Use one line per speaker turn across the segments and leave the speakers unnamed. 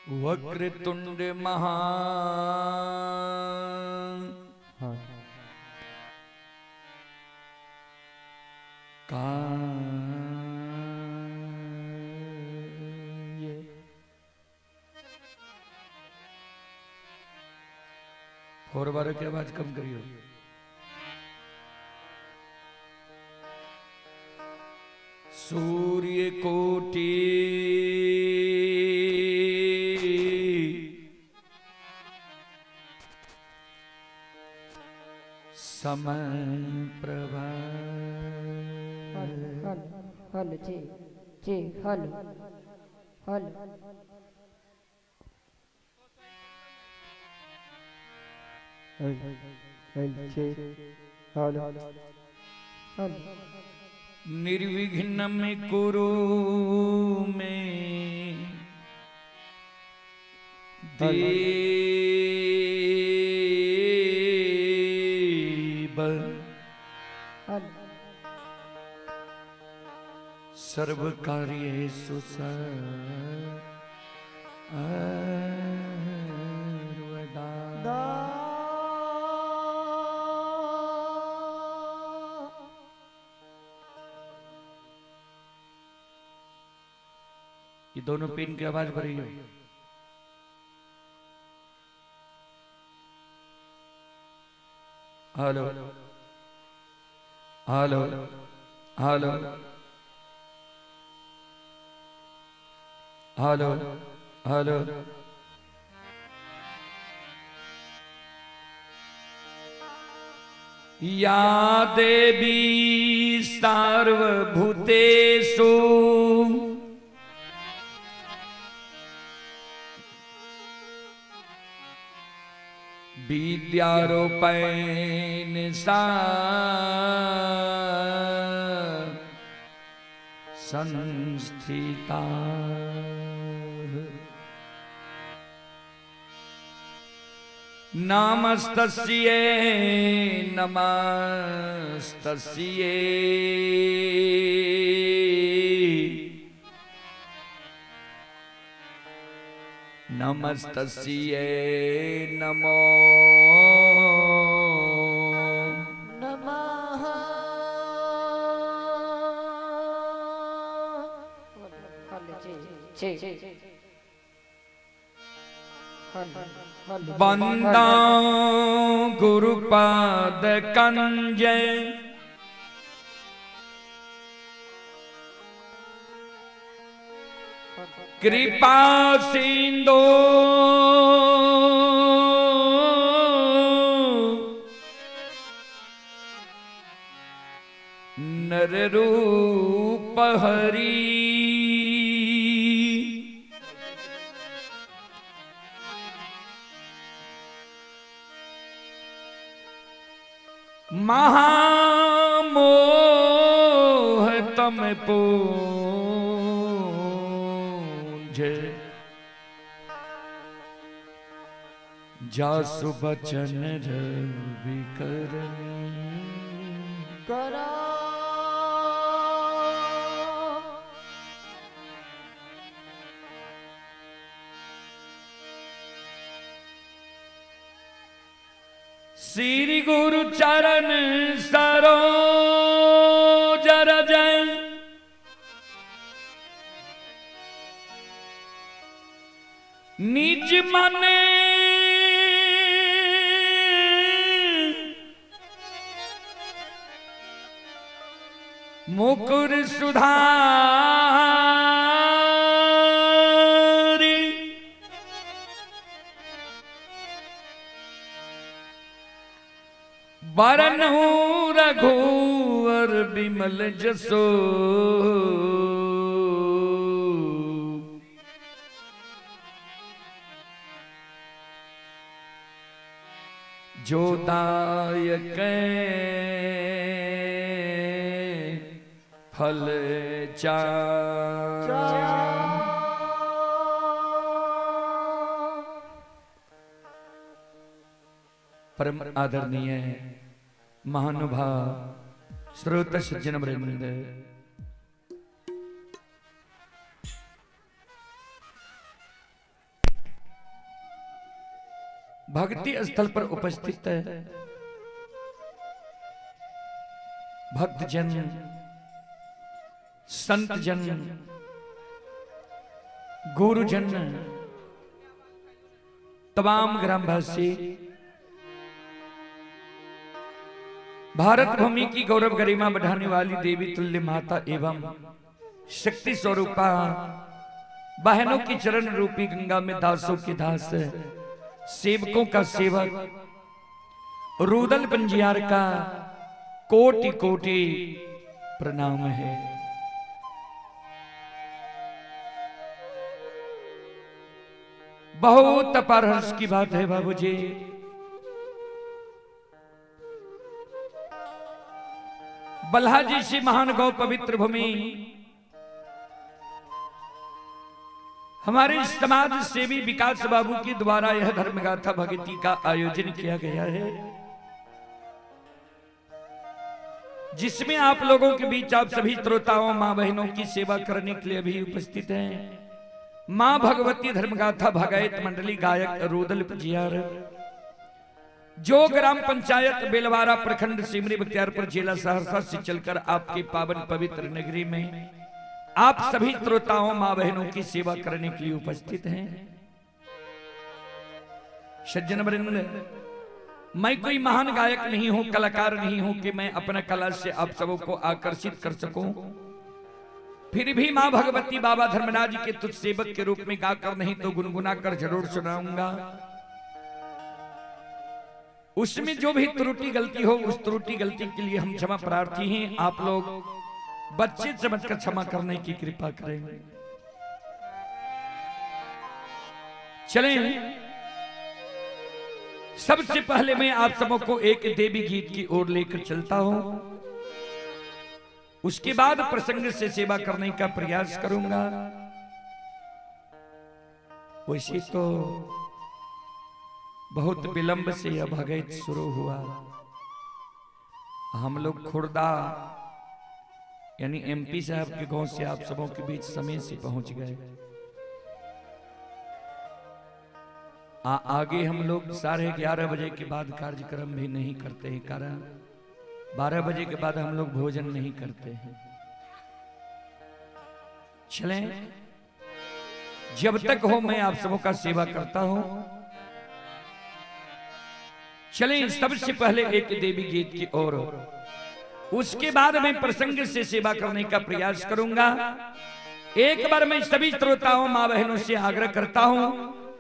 वक्रतुंड महा काय। फोर बार की आवाज कम करियो। सूर्य कोटि समय प्रभा।
हल हल जी जी हल हल
हल
हल।
निर्विघ्न में कुरु में देव
हल
सर्व कार्येषु सर्वदा। ये दोनों पिन की आवाज भरी हो। Hello hello hello hello hello. या देवी सार्वभूतेषु विद्यारूपेण सा संस्थिता। नमस्तस्यै नमस्तस्यै नमस्तस्यै नमो
नमः।
हल जी जी हल हल।
वंदा गुरुपाद कंज कृपा सिंधु नर रूप हरि। महामोह तम पूंज जासु बचन रवि करनी
करा।
श्री गुरु चरण सरोज रज निज मन मुकुर सुधारी। बरनहु रघुवर बिमल जसो जो दायक फल चार। परम आदरणीय महानुभाव श्रोत सज्जन वृंद, भक्ति स्थल पर उपस्थित भक्तजन, संतजन, गुरुजन, तमाम ग्रामवासी, भारत भूमि की गौरव गरिमा बढ़ाने वाली देवी तुल्य माता एवं शक्ति स्वरूपा बहनों की चरण रूपी गंगा में दासों के दास, सेवकों का सेवक, रूदल पंजियार का कोटि कोटि प्रणाम है। बहुत अपार हर्ष की बात है बाबूजी, बल्हा जी सी महान गौ पवित्र भूमि हमारे समाज सेवी विकास बाबू के द्वारा यह धर्मगाथा भक्ति का आयोजन किया गया है, जिसमें आप लोगों के बीच आप सभी श्रोताओं मां बहनों की सेवा करने के लिए भी उपस्थित हैं। मां भगवती धर्मगाथा भगायत मंडली गायक रुदल पजियार, जो ग्राम पंचायत बेलवारा प्रखंड सिमरी बख्तियारपुर जिला सहरसा से चलकर आपके पावन पवित्र नगरी में आप सभी श्रोताओं मां बहनों की सेवा करने के लिए उपस्थित हैं। सज्जन वृंद, मैं कोई महान गायक नहीं हूं, कलाकार नहीं हूं कि मैं अपना कला से आप सबों को आकर्षित कर सकूं। फिर भी मां भगवती बाबा धर्मराज के तुझ सेवक के रूप में गाकर नहीं तो गुनगुना कर जरूर सुनाऊंगा। उसमें जो भी त्रुटि गलती हो, उस त्रुटि गलती के लिए हम क्षमा प्रार्थी हैं। आप लोग बच्चे समझकर क्षमा करने की कृपा करेंगे। चलें, सबसे पहले मैं आप सबों को एक देवी गीत की ओर लेकर चलता हूं, उसके बाद प्रसंग से सेवा करने का प्रयास करूंगा। वैसे तो बहुत विलंब से यह भगत शुरू हुआ। हम लोग खुर्दा यानी एमपी साहब के गांव से आप सबों के बीच समय से पहुंच गए। आगे हम लोग 11:30 बजे के बाद कार्यक्रम भी नहीं करते हैं, कारण 12 बजे के बाद हम लोग भोजन नहीं करते हैं। चलें, जब तक हो मैं आप सबों का सेवा करता हूं। चलें, सबसे पहले एक देवी गीत की ओर, उसके बाद मैं प्रसंग से सेवा करने का प्रयास करूंगा। एक बार मैं सभी श्रोताओं मां बहनों से आग्रह करता हूं,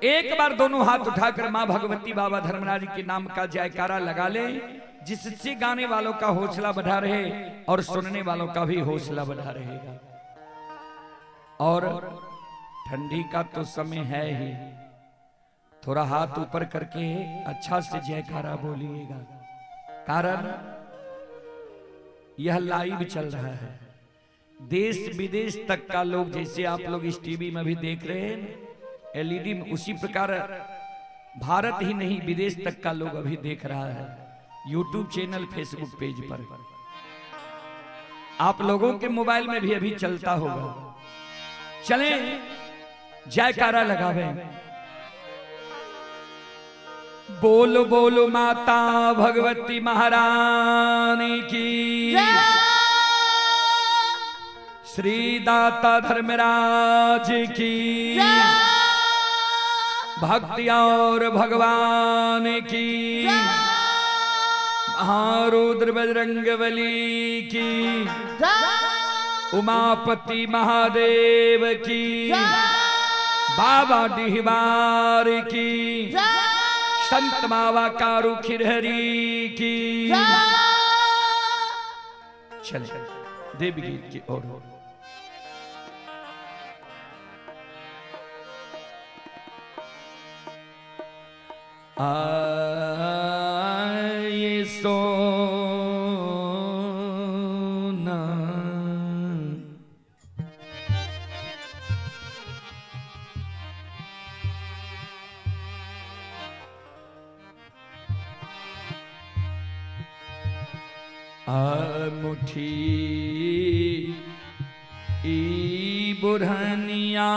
एक बार दोनों हाथ उठाकर मां भगवती बाबा धर्मराज के नाम का जयकारा लगा ले, जिससे गाने वालों का हौसला बढ़ा रहे और सुनने वालों का भी हौसला बढ़ा रहेगा। और ठंडी का तो समय है ही, थोड़ा हाथ ऊपर करके अच्छा से जयकारा बोलिएगा, कारण यह लाइव चल रहा है। देश विदेश तक का लोग, जैसे आप लोग इस टीवी में भी देख रहे हैं एलईडी में, उसी प्रकार भारत ही नहीं विदेश तक का लोग अभी देख रहा है यूट्यूब चैनल, फेसबुक पेज पर। आप लोगों के मोबाइल में भी अभी चलता होगा। चलें, जयकारा लगावें, बोलो बोलो माता भगवती महारानी की, श्री दाता धर्मराज की, भक्ति और भगवान की, महारुद्र बजरंगबली की, उमापति महादेव की, बाबा डिहबार की, संत बाबा कारू खिरहरी की। चले देवी गीत की ओर। आए सोना मुठी ई बुरहनिया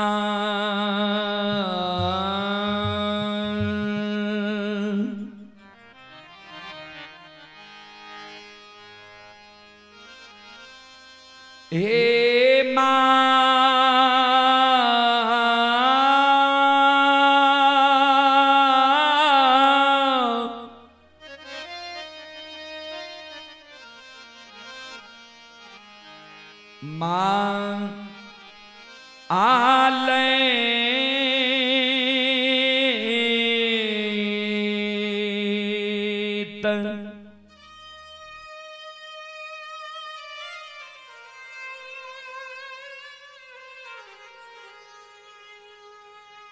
हे माँ, माँ आलैत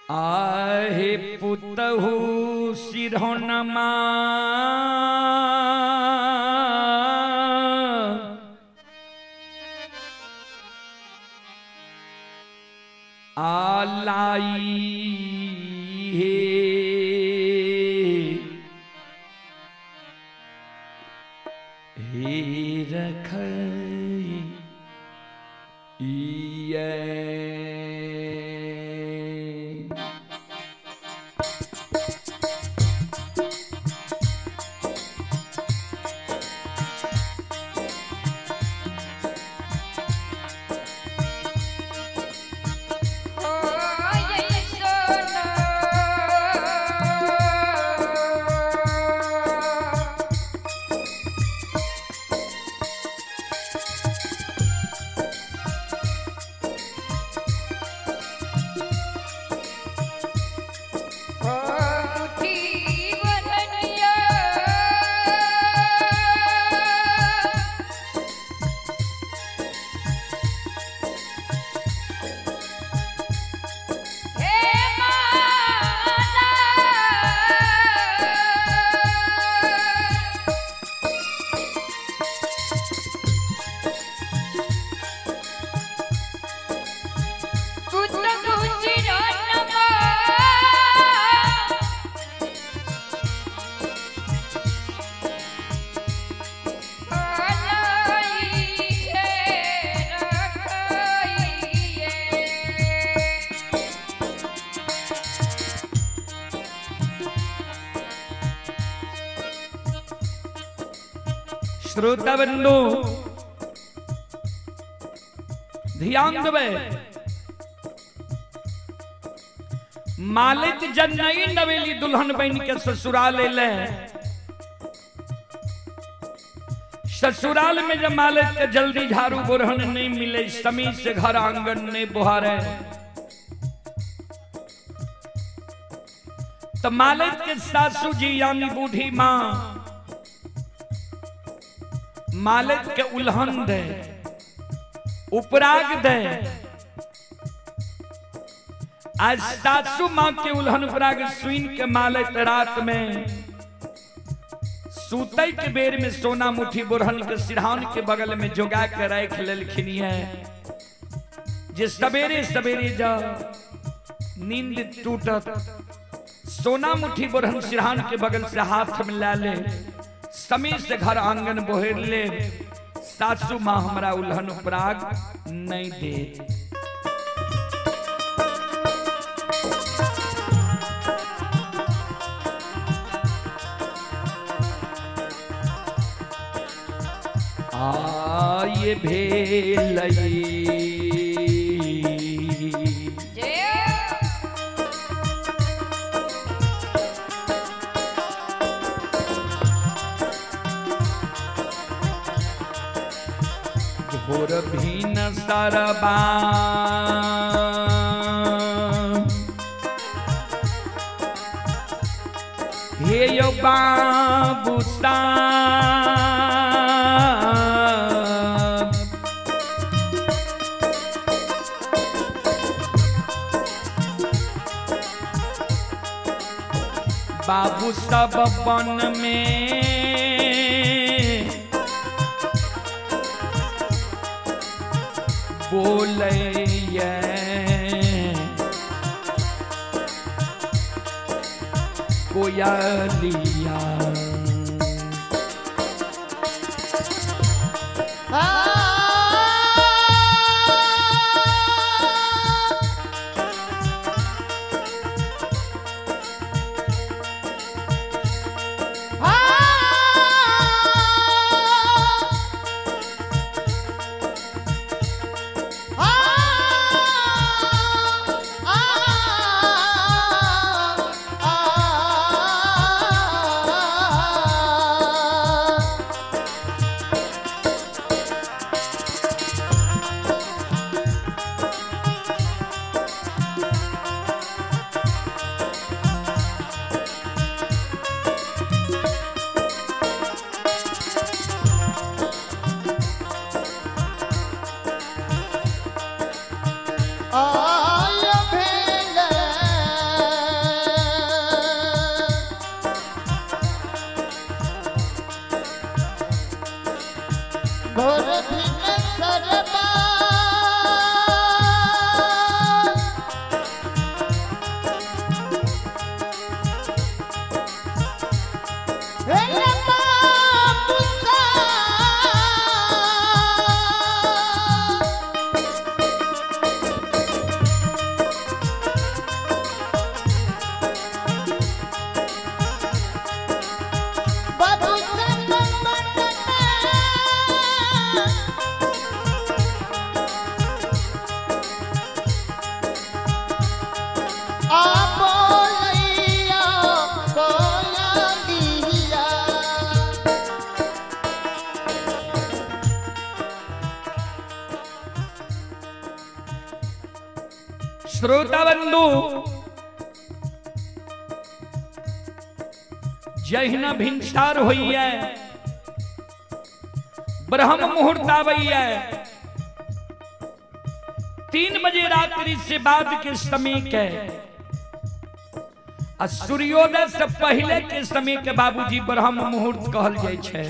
आहे पुतहु सिरहोनमा आलाई हे हे रखई इयै। श्रोता बंधु ध्यान देवे, मालिक जब नई नवेली दुल्हन बन के ससुराल ले, ससुराल में जब मालिक के जल्दी झाड़ू बुरहन नहीं मिले, समी से घर आंगन नहीं बुहारे, तो मालिक के सासू जी यानी बूढ़ी माँ मालिक के उल्हन दे, उपराग दे। आज सासू माँ के उल्हन उपराग सुन के मालिक रात में सूतई के बेर में सोना मुठी बुरहन के सिरहान के बगल में जोगा के रख लेलखिन है, जे सवेरे सवेरे जा नींद टूटत सोना मुठी बुरहन सिरहान के बगल से हाथ में ला ले, समय से घर आंगन बोहेर ले, सासू माँ हमरा उल्हन उपराग नहीं दे। आये भेलई भोर भीन सरबा हे यो बाबू साहब, बाबू सब वन में बोलैया कोयलिया। श्रोता बंधु, जहिना भिनसार होइए, ब्रह्म मुहूर्त आबैए, 3 बजे रात्रि से बाद के समय के आ सूर्योदय से पहले के समय के बाबूजी ब्रह्म मुहूर्त कहल जाइ छै।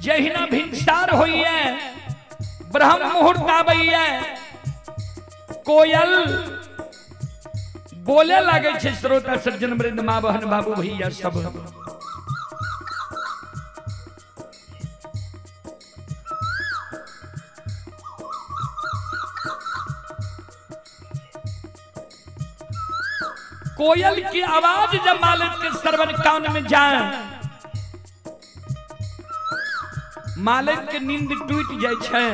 जहिना भिनसार होइए, ब्रह्म मुहूर्त आबैए, कोयल बोले लागे छै। श्रोता सज्जन वृंद, माँ बहन बाबू भैया सब, कोयल की आवाज जब मालिक के श्रवण कान में जाए, मालिक के नींद टूट जाए छै।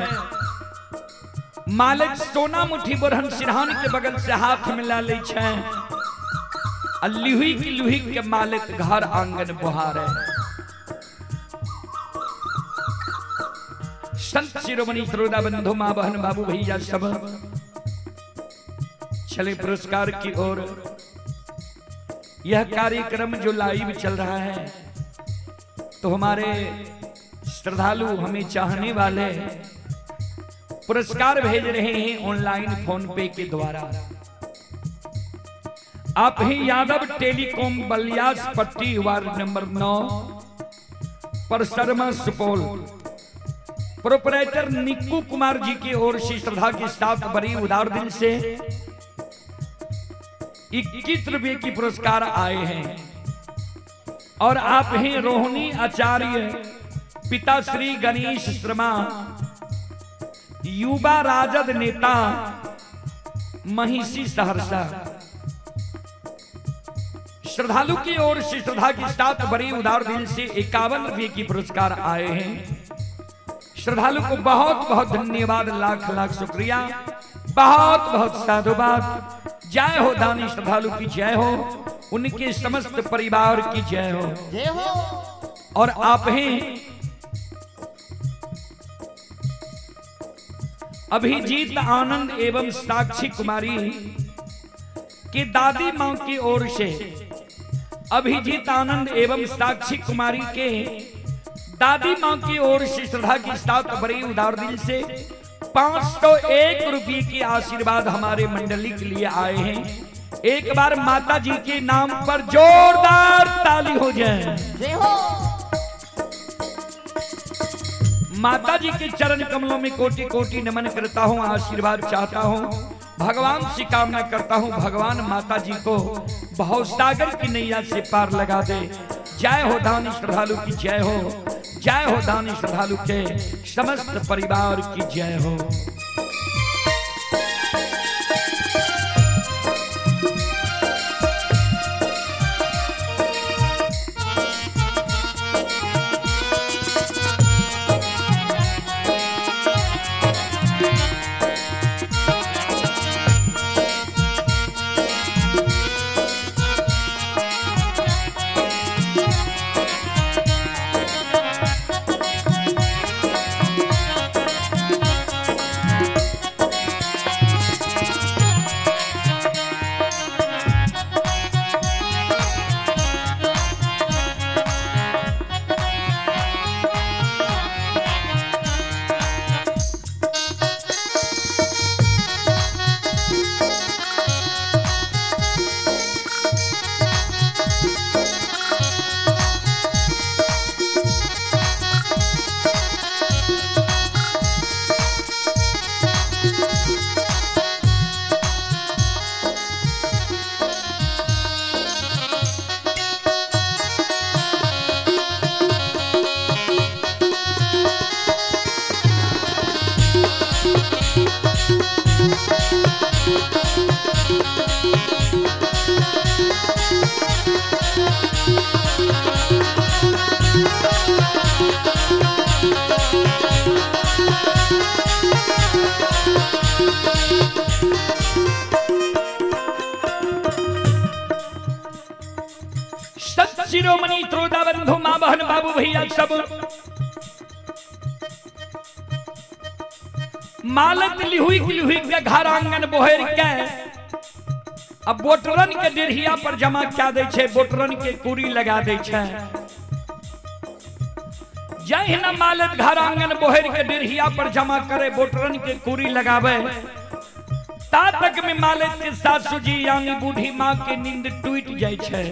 मालिक सोना मुट्ठी बोरहन सिरहान के बगल से हाथ मिला ले छै आ लुही की लुही के मालिक घर आंगन बुहारे। संत शिरोमणि श्रोता बंधु, माँ बहन बाबू भैया सब, चले पुरस्कार की ओर। यह कार्यक्रम जो लाइव चल रहा है तो हमारे श्रद्धालु, हमें चाहने वाले पुरस्कार भेज रहे हैं ऑनलाइन फोन पे के द्वारा। आप ही यादव टेलीकॉम बलियास पट्टी ward number 9 Parsarma Supaul, proprietor Nikku Kumar ji की ओर से श्रद्धा के साथ बड़ी उदार दिल से 21 रुपए की पुरस्कार आए हैं। और आप हैं रोहिणी आचार्य, पिता श्री गणेश शर्मा, युवा राजद नेता, महिषी सहरसा। श्रद्धालु की ओर से श्रद्धा के साथ बड़ी उदार दिल से 51 रुपए की पुरस्कार आए हैं। श्रद्धालु को बहुत बहुत धन्यवाद, लाख लाख शुक्रिया, बहुत बहुत साधुवाद। जय हो दानी श्रद्धालु की जय हो, उनके समस्त परिवार की जय हो।
जय हो।
और आप हैं अभिजीत आनंद एवं साक्षी कुमारी की दादी मां की ओर से, अभिजीत आनंद एवं साक्षी कुमारी के दादी मां की ओर से श्रद्धा के साथ बड़ी उदार दिल से 501 रुपये की आशीर्वाद हमारे मंडली के लिए आए हैं। एक बार माता जी के नाम पर जोरदार ताली हो जाए।
जय हो।
माता जी के चरण कमलों में कोटि कोटि नमन करता हूँ, आशीर्वाद चाहता हूँ, भगवान से कामना करता हूँ, भगवान माता जी को भवसागर की नैया से पार लगा दे। जय हो दानी श्रद्धालु की जय हो, जय हो दानी श्रद्धालु के समस्त परिवार की जय हो। सत शिरोमणि श्रोता बंधु, माँ बहन बाबू भैया सब, मालत लिहुई लिहुई के घर आंगन बोहर के अब बोटरन के डेढ़िया पर जमा क्या दै छै, बोटरन के कुरी लगा दै छै। जहिना मालत घर आंगन बोहर के डेढ़िया पर जमा करे, बोटरन के कुरी लगावे, ता तक में मालत के सासू जी यानी बूढ़ी माँ के नींद टूट जाय छै।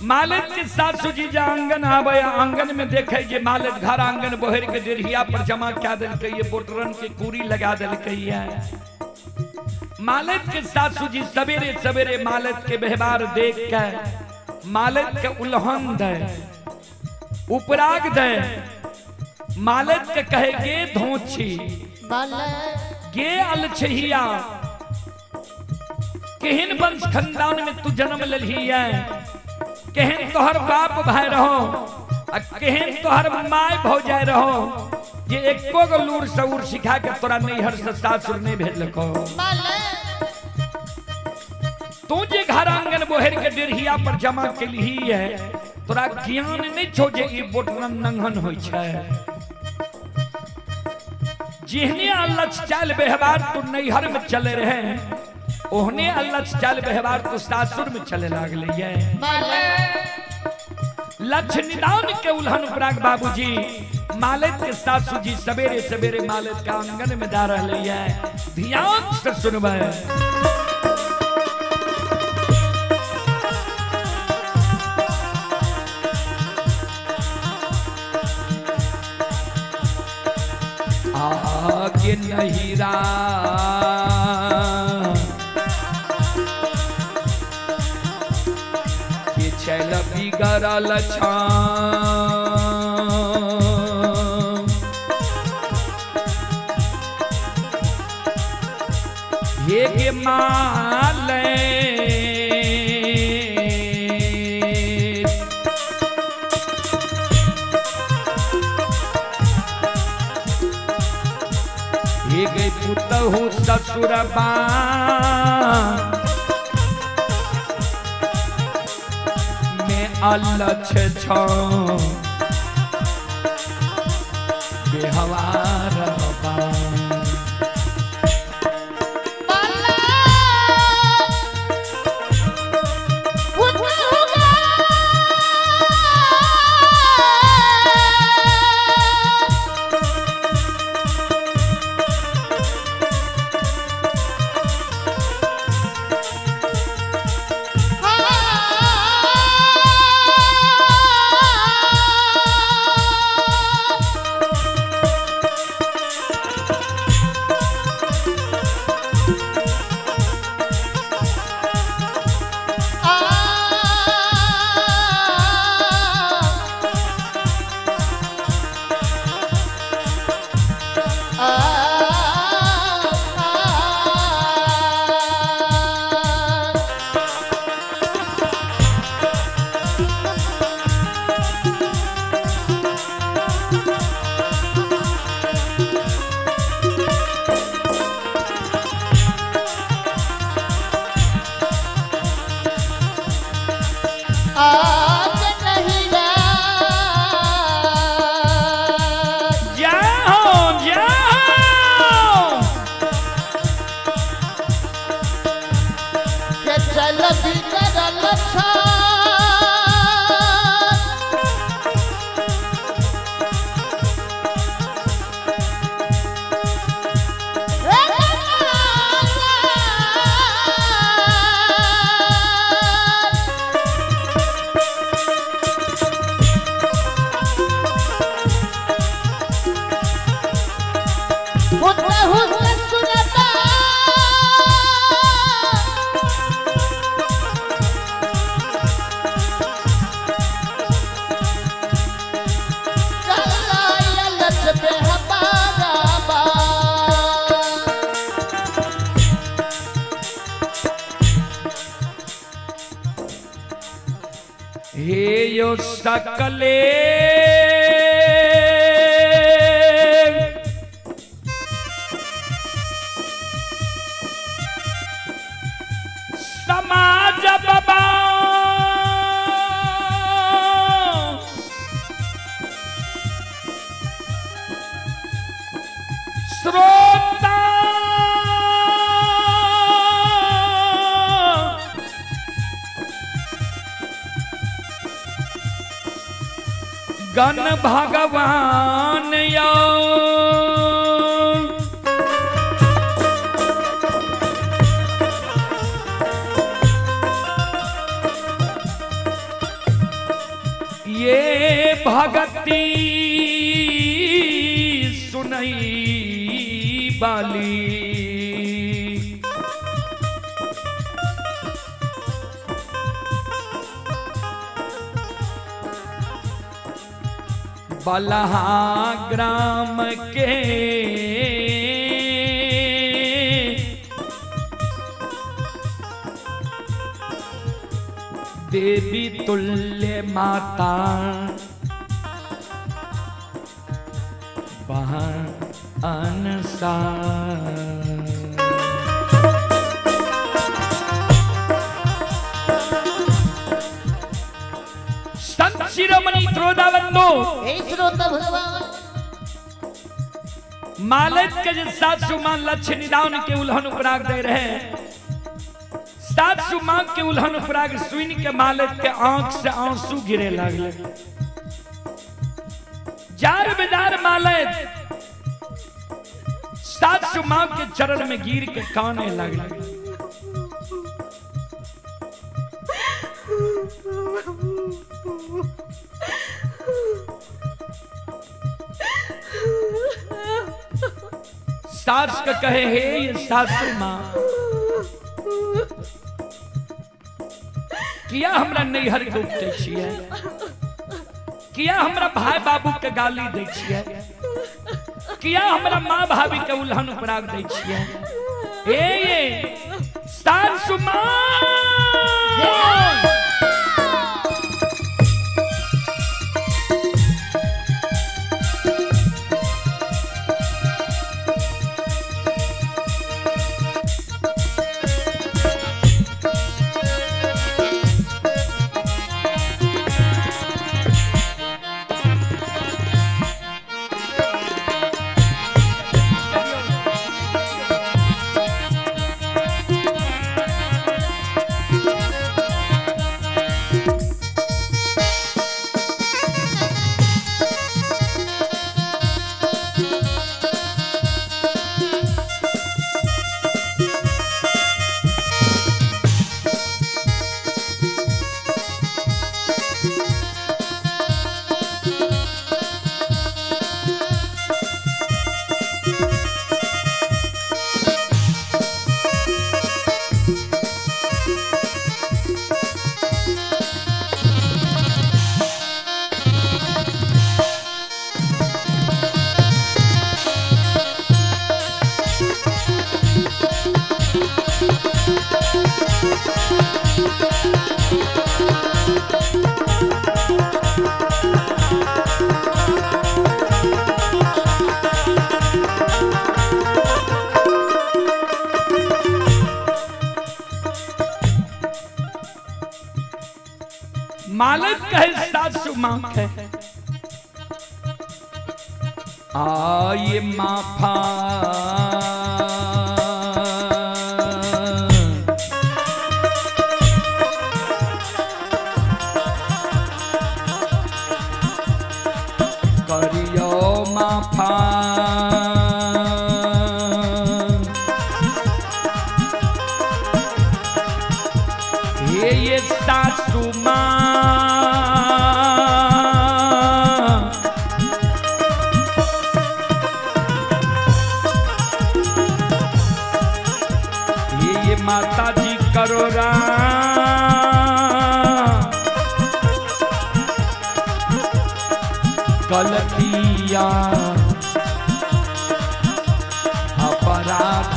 मालत के सासू जी जे आंगन आवे, आंगन में देखे जे मालत घर आंगन बोहर के डेढ़िया पर जमा क्या देलकै, ये बोटरन के कुरी लगा देलकै। मालत के सासू जी सवेरे सवेरे मालत के व्यवहार देख के मालत के उल्हन दे, उपराग दे, मालत के कहे गे धोछी गे अलछहिया, केहन वंश खानदान में तू जन्म ललही है, केहन तोहर बाप भाई रहो आ केहन तोहर my भौजाई रहो, जे एको गो लूर सऊर सिखा के तोरा नैहर से सासुर नहीं भेजलको। तू जे घर आंगन बोहर के डेढ़िया पर जमा केलही है, तोरा ज्ञान नहीं छो जे ई बोटरन नंगन होई छै। जेहने अलच चाल व्यवहार तू नैहर में चले रहे, ओहने अलच चाल व्यवहार तू सासुर में चले लागले है। लक्ष्य निदान के उल्हन उपराग बाबूजी मालत के सासू जी सवेरे सवेरे मालत के आंगन में जा रहे है। ध्यान से सुनबे। आगे नहीं रा के चल बिगड़ल छा, हे गे माले हे गे पुतहु ससुरबा में अलछ छो बेहवार बा। हे यो सकले समाज बाबा गण भगवान यो ये भगती सुनई बाली। बलहा ग्राम के देवी तुल्य माता वहाँ अनसार। संत शिरोमणि त्रोदावंदो
हे श्रोता भगवान।
मालिक के जे सासू मां लक्ष्य निदान के उल्हन उपराग दे रहे, सासू मां के उल्हन उपराग सुन के मालिक के आंख से आंसू गिरे लागले। जार बेदार मालिक सासू मां के चरण में गिर के काने लगले। सास का कहे हे ये सासू मां, किया हमरा नैहर के उपटे छियै, किया हमरा भाई बाबू के गाली दै छियै, किया हमरा माँ भाभी के उल्हन उपराग दै छियै। हे ये सासू मां, मालिक कहे सासू मां के आये माफा करियो माफा, हे ये सासू मां, ये माता जी करो राम गलतिया अपराध।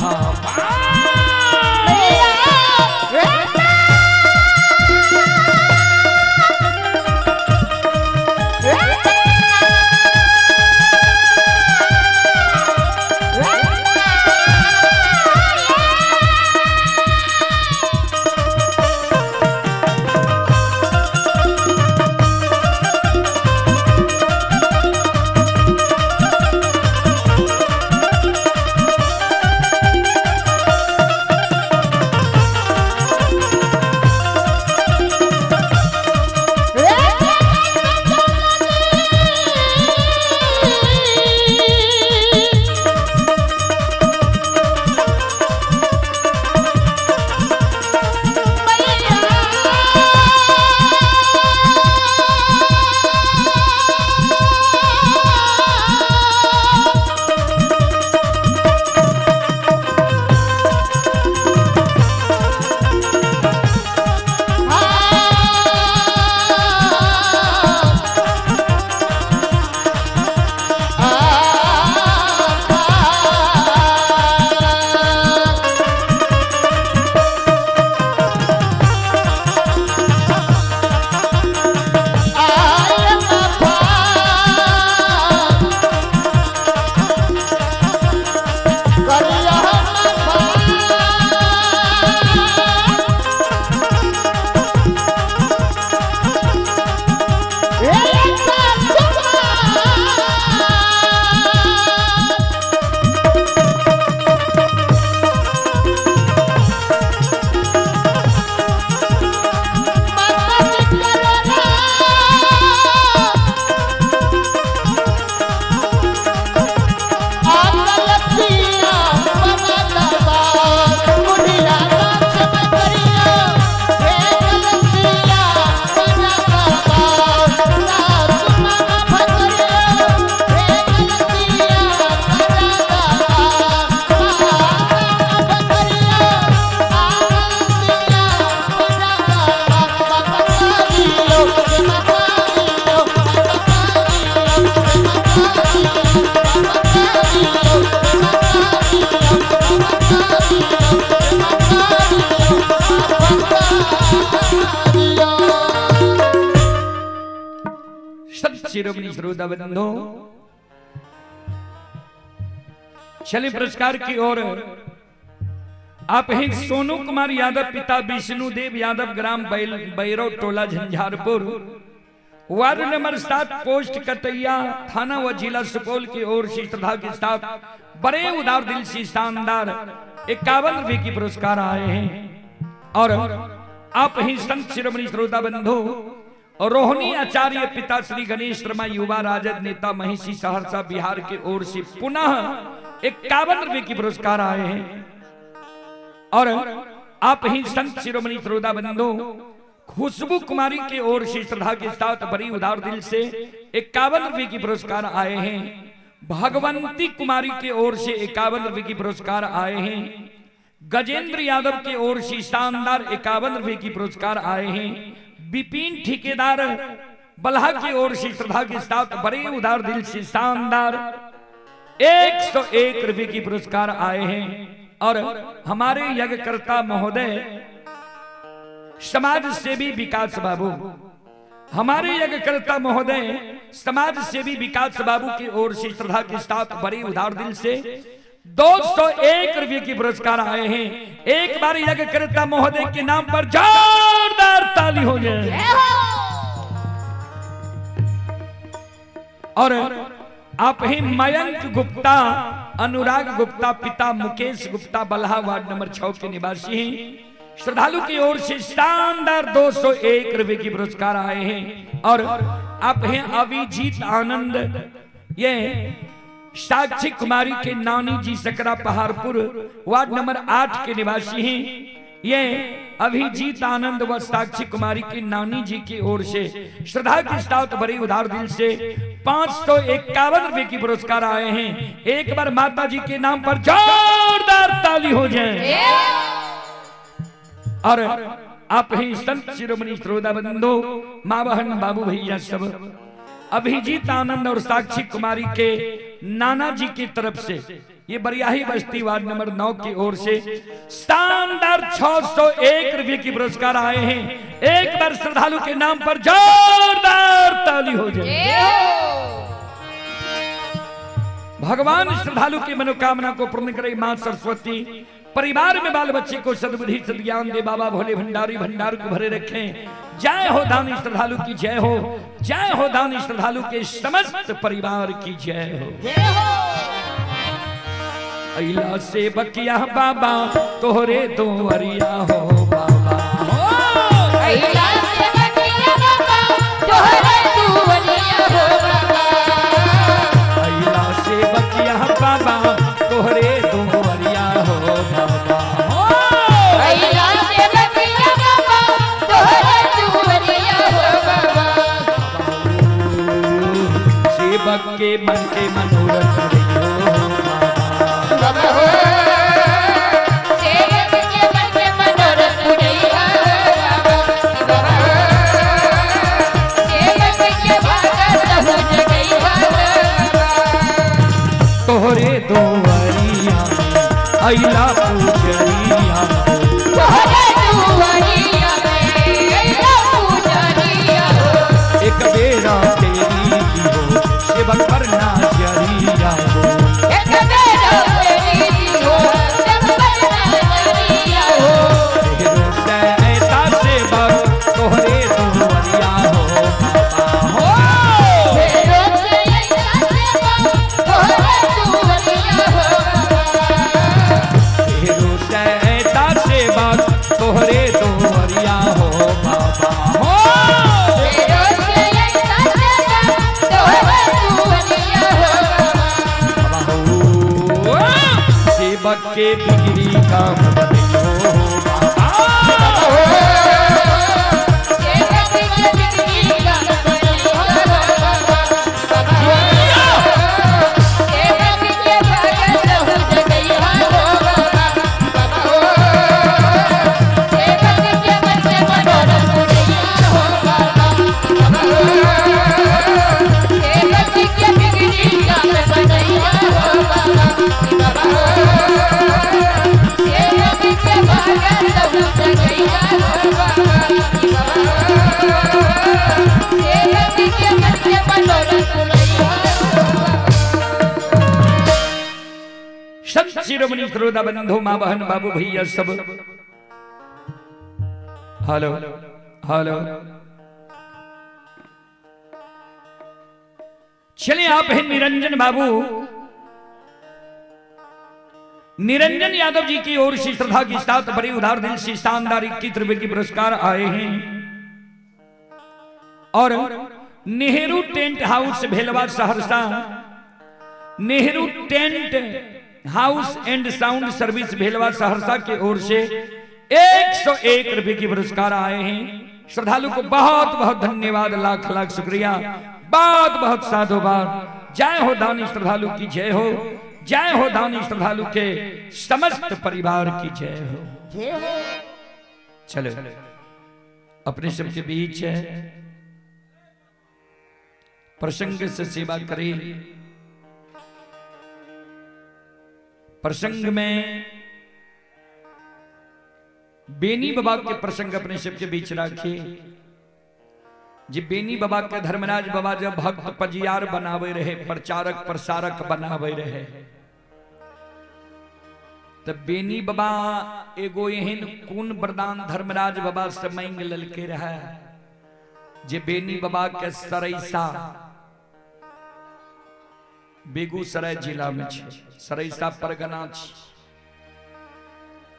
संत शिरोमणि श्रोता बंधु, चले पुरस्कार की ओर। आप हैं सोनू कुमार यादव, पिता विष्णुदेव यादव, ग्राम बैरव टोला Jhanjharpur, ward number 7, post Kataiya, थाना व जिला सुपौल की ओर से श्रद्धा के साथ बड़े उदार दिल से शानदार 51 रुपए की पुरस्कार आए हैं। और आप ही संत शिरोमणि श्रोता बंधु रोहिणी आचार्य, पिता श्री गणेश शर्मा, युवा राजद नेता, महिषी सहरसा बिहार की ओर से पुनः 51 रुपए की पुरस्कार आए हैं। और आप ही संत शिरोमणि श्रोता बंधु खुशबू कुमारी की ओर से श्रद्धा के साथ बड़ी उदार दिल से 51 रुपए की पुरस्कार आए हैं। भगवंती कुमारी की ओर से 51 रुपए की पुरस्कार आए हैं। गजेंद्र यादव की ओर से शानदार 51 रुपए की पुरस्कार आए हैं। विपिन ठेकेदार बल्हा की ओर से श्रद्धा के साथ बड़े उदार दिल से शानदार 101 रुपए की पुरस्कार आए हैं। और हमारे यज्ञकर्ता महोदय समाज सेवी विकास बाबू, हमारे यज्ञकर्ता महोदय समाज सेवी विकास बाबू की ओर से श्रद्धा के साथ बड़ी उदार दिल से 201 रुपए की पुरस्कार आए हैं। एक बार यज्ञकर्ता महोदय के नाम पर जोरदार ताली हो जाए। और आप ही मयंक गुप्ता, अनुराग गुप्ता, पिता मुकेश गुप्ता, बल्हा वार्ड नंबर 6 के निवासी हैं। श्रद्धालु की ओर से शानदार 201 रुपए की पुरस्कार आए हैं। और आप हैं अभिजीत आनंद, ये साक्षी कुमारी के नानी जी, सकरा पहाड़पुर वार्ड नंबर 8 के निवासी हैं। ये अभिजीत आनंद व साक्षी कुमारी की नानी जी की ओर से श्रद्धा के साथ बड़ी उदार दिल से 551 रुपए की पुरस्कार आए हैं। एक बार माता जी के नाम पर जोरदार ताली हो जाए। और आप ही संत शिरोमणि श्रोता बंधु, माँ बहन बाबू भैया सब, अभिजीत आनंद और साक्षी कुमारी के नाना जी की तरफ से ये बरियाही बस्ती वार्ड नंबर 9 की ओर से शानदार 601 रुपए की पुरस्कार आए हैं। एक बार श्रद्धालु के नाम पर जोरदार ताली हो जाए। भगवान श्रद्धालु की मनोकामना को पूर्ण करे मां सरस्वती। परिवार में बाल बच्चे को सद्बुद्धि सद्ज्ञान दे। बाबा भोले भंडारी भंडार को भरे रखें। जय हो दानी श्रद्धालु की जय हो। जय हो दानी श्रद्धालु के समस्त परिवार की जय हो। अइला से बकिया बाबा तोहरे दोवरिया हो बाबा हो।
अइला से बकिया बाबा तोहरे दुवरिया हो बाबा।
अइला से बकिया बाबा तोहरे दोवरिया हो बाबा हो।
अइला से बकिया बाबा तोहरे दुवरिया हो बाबा।
सेवक के मन के मनोरथ हो बाबा।
बाबा हो सेवक के मन के मनोरथ पुरैया हो बाबा। बाबा हो सेवक के भागत हो जगैया हो बाबा।
तोहरे दोवरिया अइला पूजरिया हो।
तोहरे दुवरिया में अइला पूजरिया हो।
एक बेरा तेरी की हो सेवक पर नाचरिया हो।
एक बेरा तेरी हो सेवक पर नाचरिया हो।
तेरो सैता सेवक तोहरे दोवरिया हो बाबा हो।
फेरो सैता सेवक तोहरे दुवरिया हो बाबा।
तेरो सैता सेवक तोहरे दोवरिया हो बाबा हो।
फेरो सैता सेवक तोहरे दुवरिया हो बाबा।
बाबा हो सेवक के बिगड़ी काम बनैयो हो बाबा।
सेवक के बिगड़ी काम बनैया हो बाबा। बाबा हो सेवक के भागत हो जगैया हो बाबा। बाबा हो सेवक के मन के मनोरथ पुरैया हो बाबा। बाबा हो सेवक के बिगड़ी काम बनैया हो बाबा। बाबा हो सेवक
संत शिरोमणि श्रोता बंधु माँ बहन बाबू भैया सब। हेलो हेलो, चलिए आप हैं निरंजन बाबू, निरंजन यादव जी की ओर से श्रद्धा के साथ बड़ी उदार दिल से शानदार 21 रुपए की पुरस्कार आए हैं। और Nehru tent house Bhelwa Saharsa, Nehru tent house and sound service Bhelwa Saharsa की ओर से 101 रुपए की पुरस्कार आए हैं। श्रद्धालु को बहुत बहुत धन्यवाद, लाख लाख शुक्रिया, बहुत बहुत साधुवाद। जय हो दानी श्रद्धालु की जय हो, जय हो दानी श्रद्धालु के समस्त परिवार की जय हो।
जय हो।
चलो अपने सबके बीच है प्रसंग से सेवा करें। प्रसंग में बेनी बाबा के प्रसंग अपने सबके बीच रखे। जी बेनी बाबा के धर्मराज बाबा जब भक्त पजियार बनावे रहे, प्रचारक प्रसारक बनावे रहे, तब बेनी बाबा एगो एहन कोन वरदान धर्मराज बाबा से मांग ललके रहे जे बेनी बाबा के सरैसा बेगूसराय जिला में छे, सरैसा परगना छे।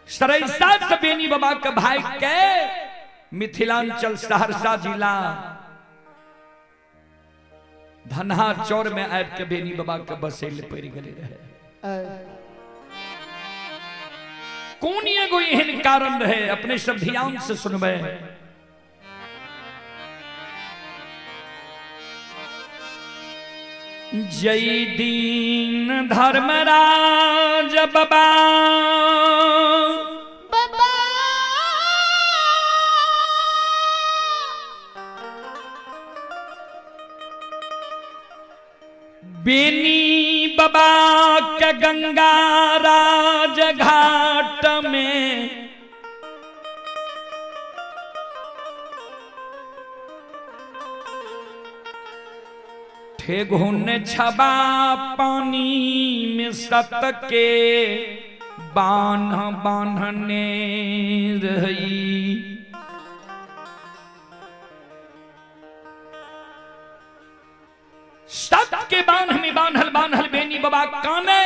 सरैसा से बेनी बाबा के भाई के मिथिलांचल सहरसा जिला धनहा चौर में आबि के बेनी बाबा के बसेल पड़ गेले रहे। कोन एगो एहन कारण रहे, अपने सब ध्यान से सुनबे। जय दीन धर्मराज बाबा
बाबा
बेनी बाबा के गंगा राज घाट में ठेगुन छबा पानी में सत के बान्ह बान्हने रही। सत के बान्ह में बान्हल बान्हल बेनी बाबा काने।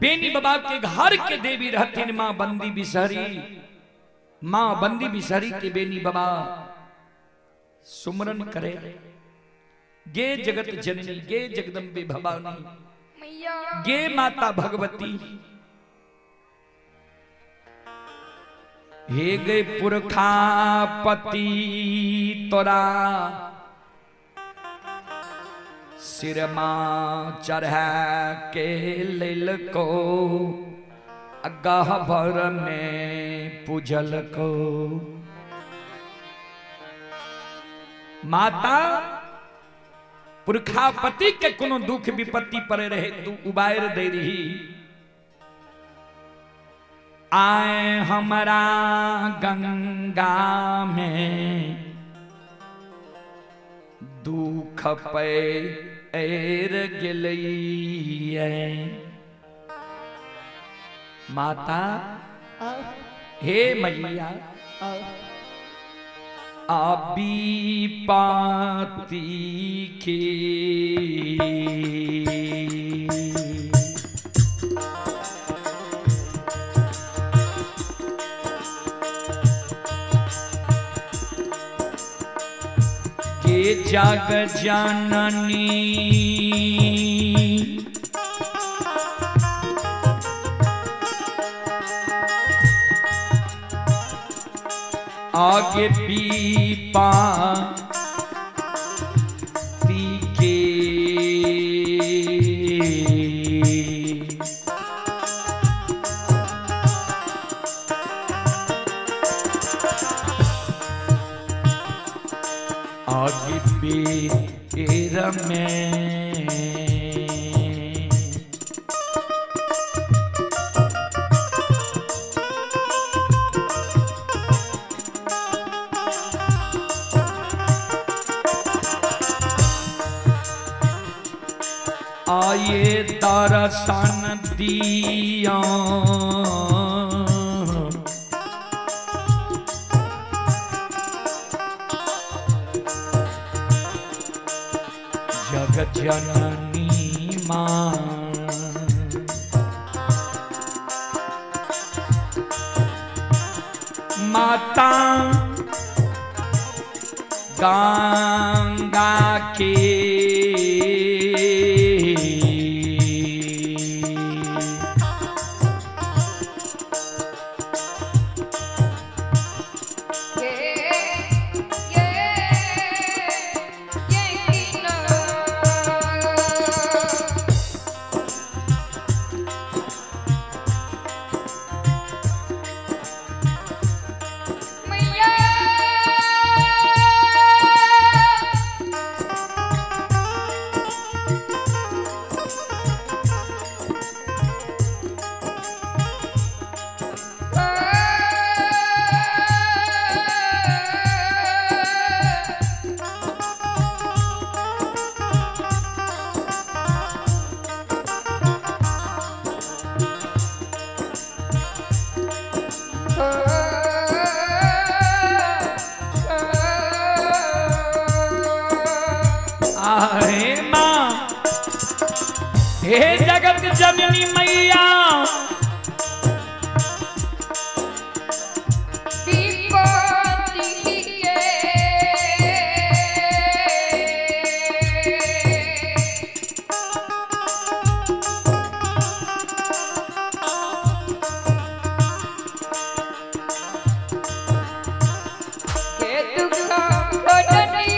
बेनी बाबा के घर के देवी रहथिन मां बंदी बिसहरी। मां बंदी बिसहरी के बेनी बाबा सुमरन करे। गे जगत जननी, गे जगदम्बे भवानी, गे माता भगवती, हे गे पुरखा पति तोरा सिरमा चढ़ा के लेल को गहबर में पूजल को। माता पुरखापति के कोनो दुख विपत्ति पड़े रहे तू उबार दे रही। आए हमारा गंगा में दुख पैर गेलैये। माता हे मैया आबी पाती के के जाग जननी आगे पीपा के आगे पीर में आए दर्शन दिया। जग जननी माँ, माता गंगा के
ये ये ये किना। मैया
आहे माँ, हे जगत जननी मैया,
विपत्ति के के दुख घटनी।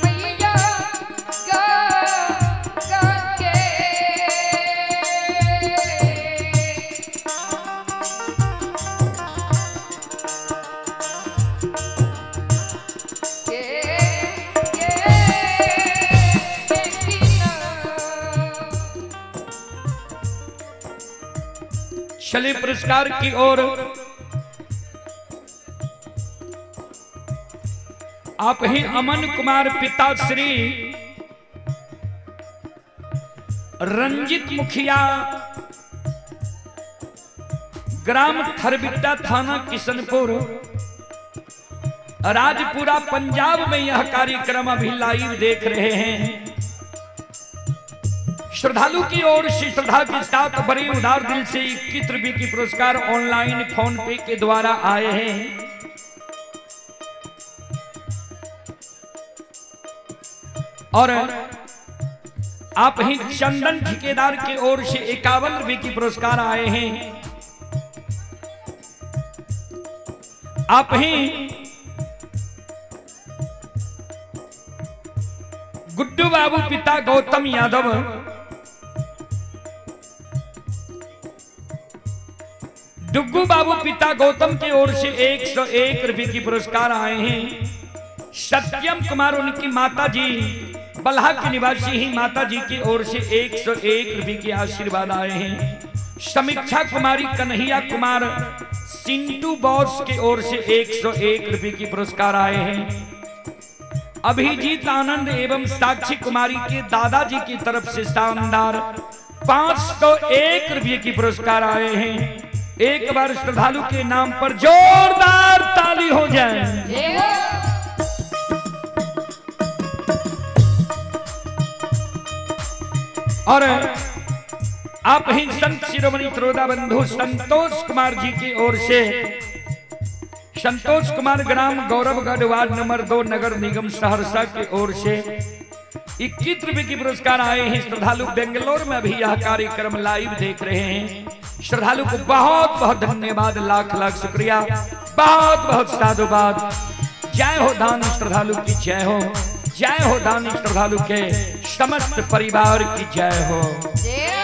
मैया गा गा के। के ये किना।
चले पुरस्कार की ओर। आप ही अमन कुमार पिता श्री रंजित मुखिया, ग्राम थरबिट्टा, थाना किशनपुर, राजपुरा, पंजाब में यह कार्यक्रम अभी लाइव देख रहे हैं। श्रद्धालु की ओर से श्रद्धा के साथ बड़े उदार दिल से 21 रुपये की पुरस्कार ऑनलाइन फोन पे के द्वारा आए हैं। और आप ही चंदन ठेकेदार की ओर से 51 रुपए की पुरस्कार आए हैं। आप ही गुड्डू बाबू पिता गौतम यादव, डुग्गू बाबू पिता गौतम की ओर से 101 रुपए की पुरस्कार आए हैं। सत्यम कुमार उनकी माता जी बल्हा के निवासी ही माता जी की ओर से 101 रुपए के आशीर्वाद आए हैं। समीक्षा कुमारी कन्हैया कुमार सिंटू बॉस की ओर से 101 रुपए की पुरस्कार आए हैं। अभिजीत आनंद एवं साक्षी कुमारी के दादाजी की तरफ से शानदार 501 रुपये की पुरस्कार आए हैं। एक बार श्रद्धालु के नाम पर जोरदार ताली हो जाए।
जय हो।
और आप ही संत शिरोमणि त्रोदा बंधु संतोष कुमार जी की ओर से, संतोष कुमार ग्राम गौरवगढ़ वार्ड नंबर 2 नगर निगम सहरसा की ओर से 21 रुपए की पुरस्कार आए हैं। श्रद्धालु बेंगलोर में भी यह कार्यक्रम लाइव देख रहे हैं। श्रद्धालु को बहुत बहुत धन्यवाद, लाख लाख शुक्रिया, बहुत बहुत साधुवाद। जय हो दान श्रद्धालु की जय हो, जय हो दानी श्रद्धालु के समस्त परिवार की जय हो।
जय।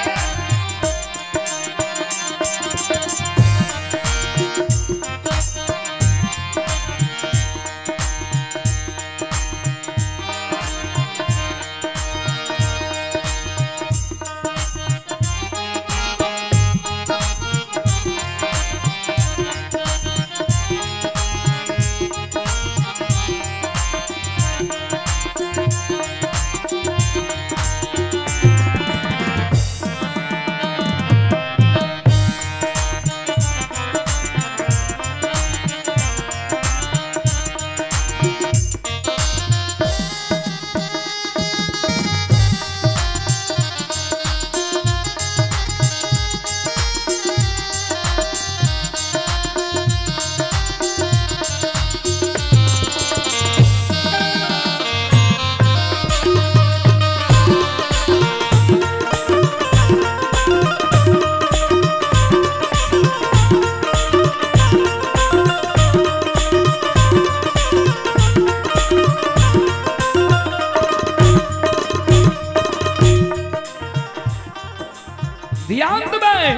ध्यान देबै,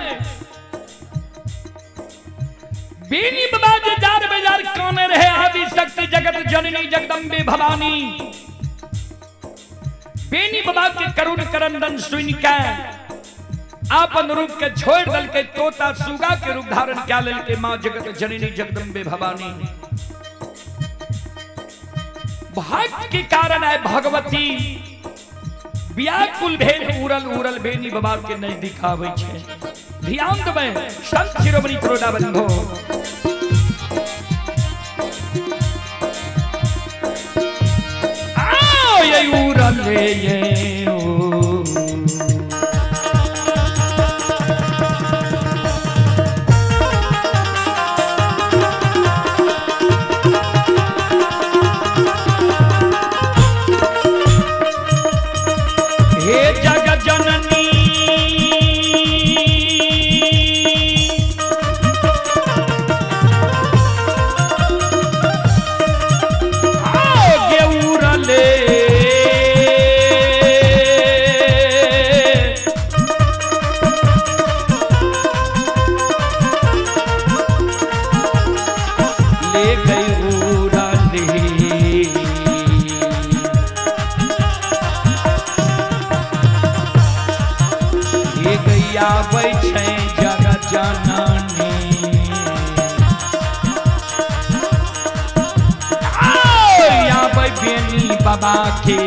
बीनी बाबा जे जार बेजार काने रहे आदि शक्ति जगत जननी जगदम्बे भवानी। बेनी बाबा के करुण करंदन सुन के आपन रूप के छोड़ दल के तोता सुगा के रूप धारण क्या लेल के मां जगत जननी जगदम्बे भवानी। भक्त के कारण है भगवती व्याकुल भेल उड़ल उड़ल बेनी बाबा के नजदीक आबै छै। ध्यान देबै संत शिरोमणि त्रोडा बंधो। आओ ये उड़ल ये ओ। हे जग जननी आओ गेउरले ले गई उड़ले। हे गैया आबै छै जग जननी। आओ आबै बेनी बाबा के।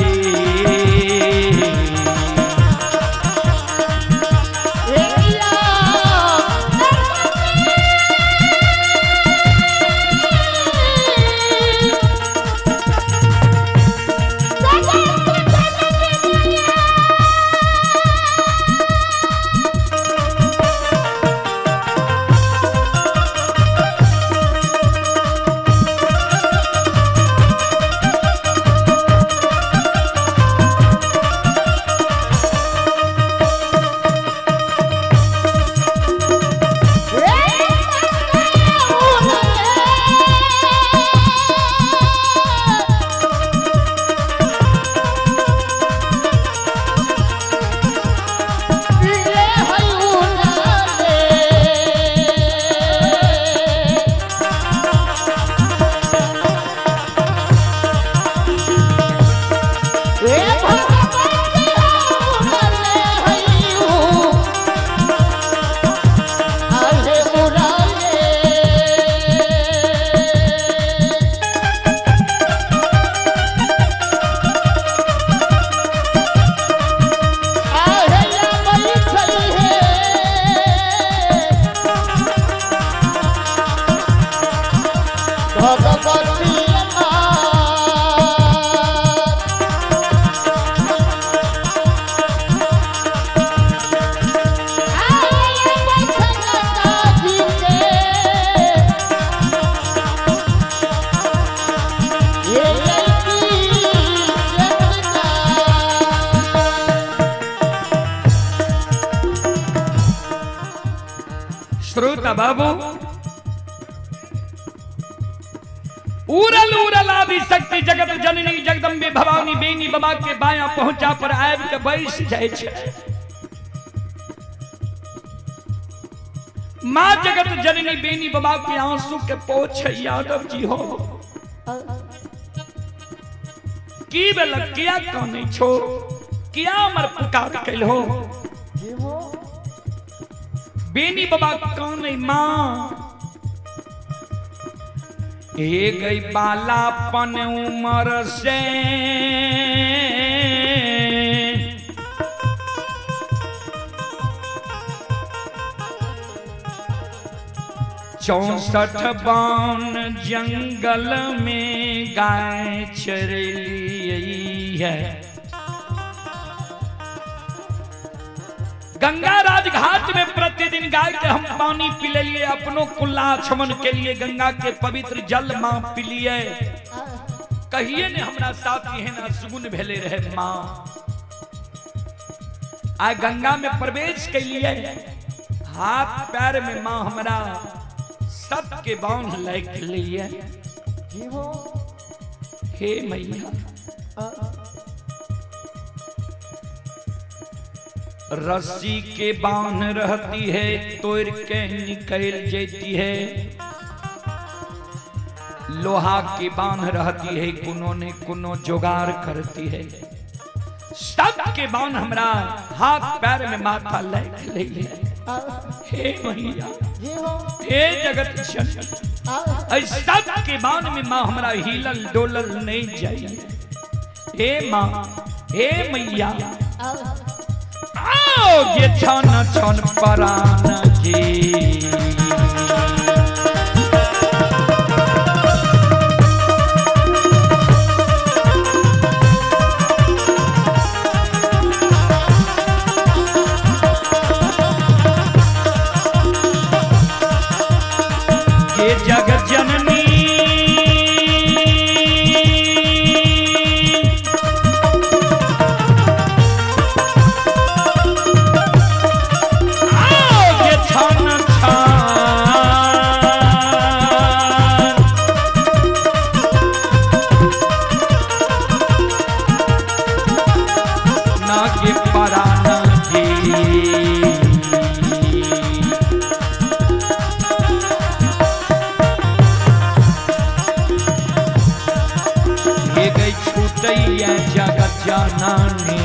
श्रोता बाबू, उरल उरल आदि शक्ति जगत जननी जगदम्बे भवानी बेनी बाबा के बाया पहुंचा पर आबि के बैस जाय छै। माँ जगत जननी बेनी बाबा के आंसू के पोछ यादव जी हो, की बेलक किया कानै छो, किया अमर पुकार कैल हो? बेनी बाबा कानै माँ, हे गई बालापन उमर से 64 बान जंगल में गाय चरली है। गंगा राजघाट में प्रतिदिन गाय के हम पानी पी लिए, अपनों कुल्ला आचमन के लिए गंगा के पवित्र जल मां पी लिए। कहिए ने हमरा साथ एहन असगुन भेले रहे मां। आय गंगा में प्रवेश के लिए हाथ पैर में मां हमरा सबके बांध लायक लिए। हे मैया, रस्सी के बांध रहती है तोड़ के निकल जाती है, लोहा के बांध रहती है कोनो ने कोनो जुगाड़ करती है। सब के बांध हमरा हाथ पैर में माथा लायक लिए। हे मैया, हे जगत जननी, सब के बांध में मां हमरा हिलल डोलल नहीं जाइए। हे मां, हे मैया, आओ ये छन छन परान जी। ये जगत जननी जगत जननी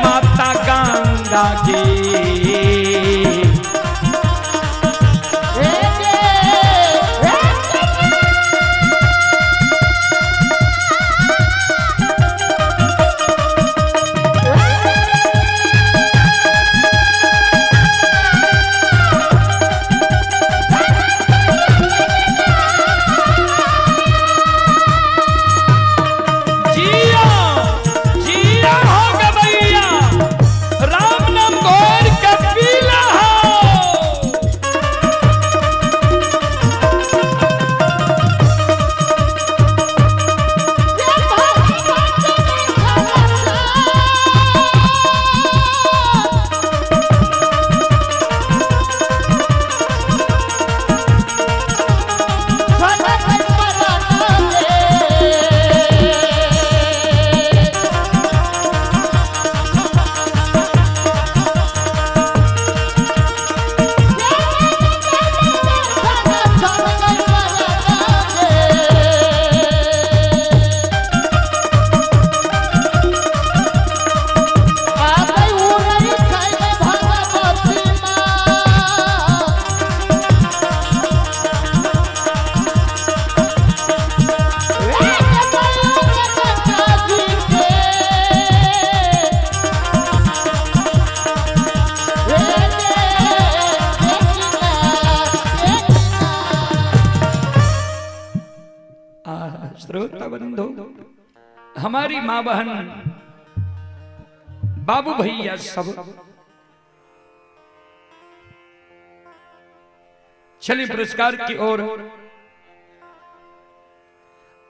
माता गंगा की। श्रोता बंधु, हमारी माँ बहन बाबू भैया सब चलिए पुरस्कार की ओर।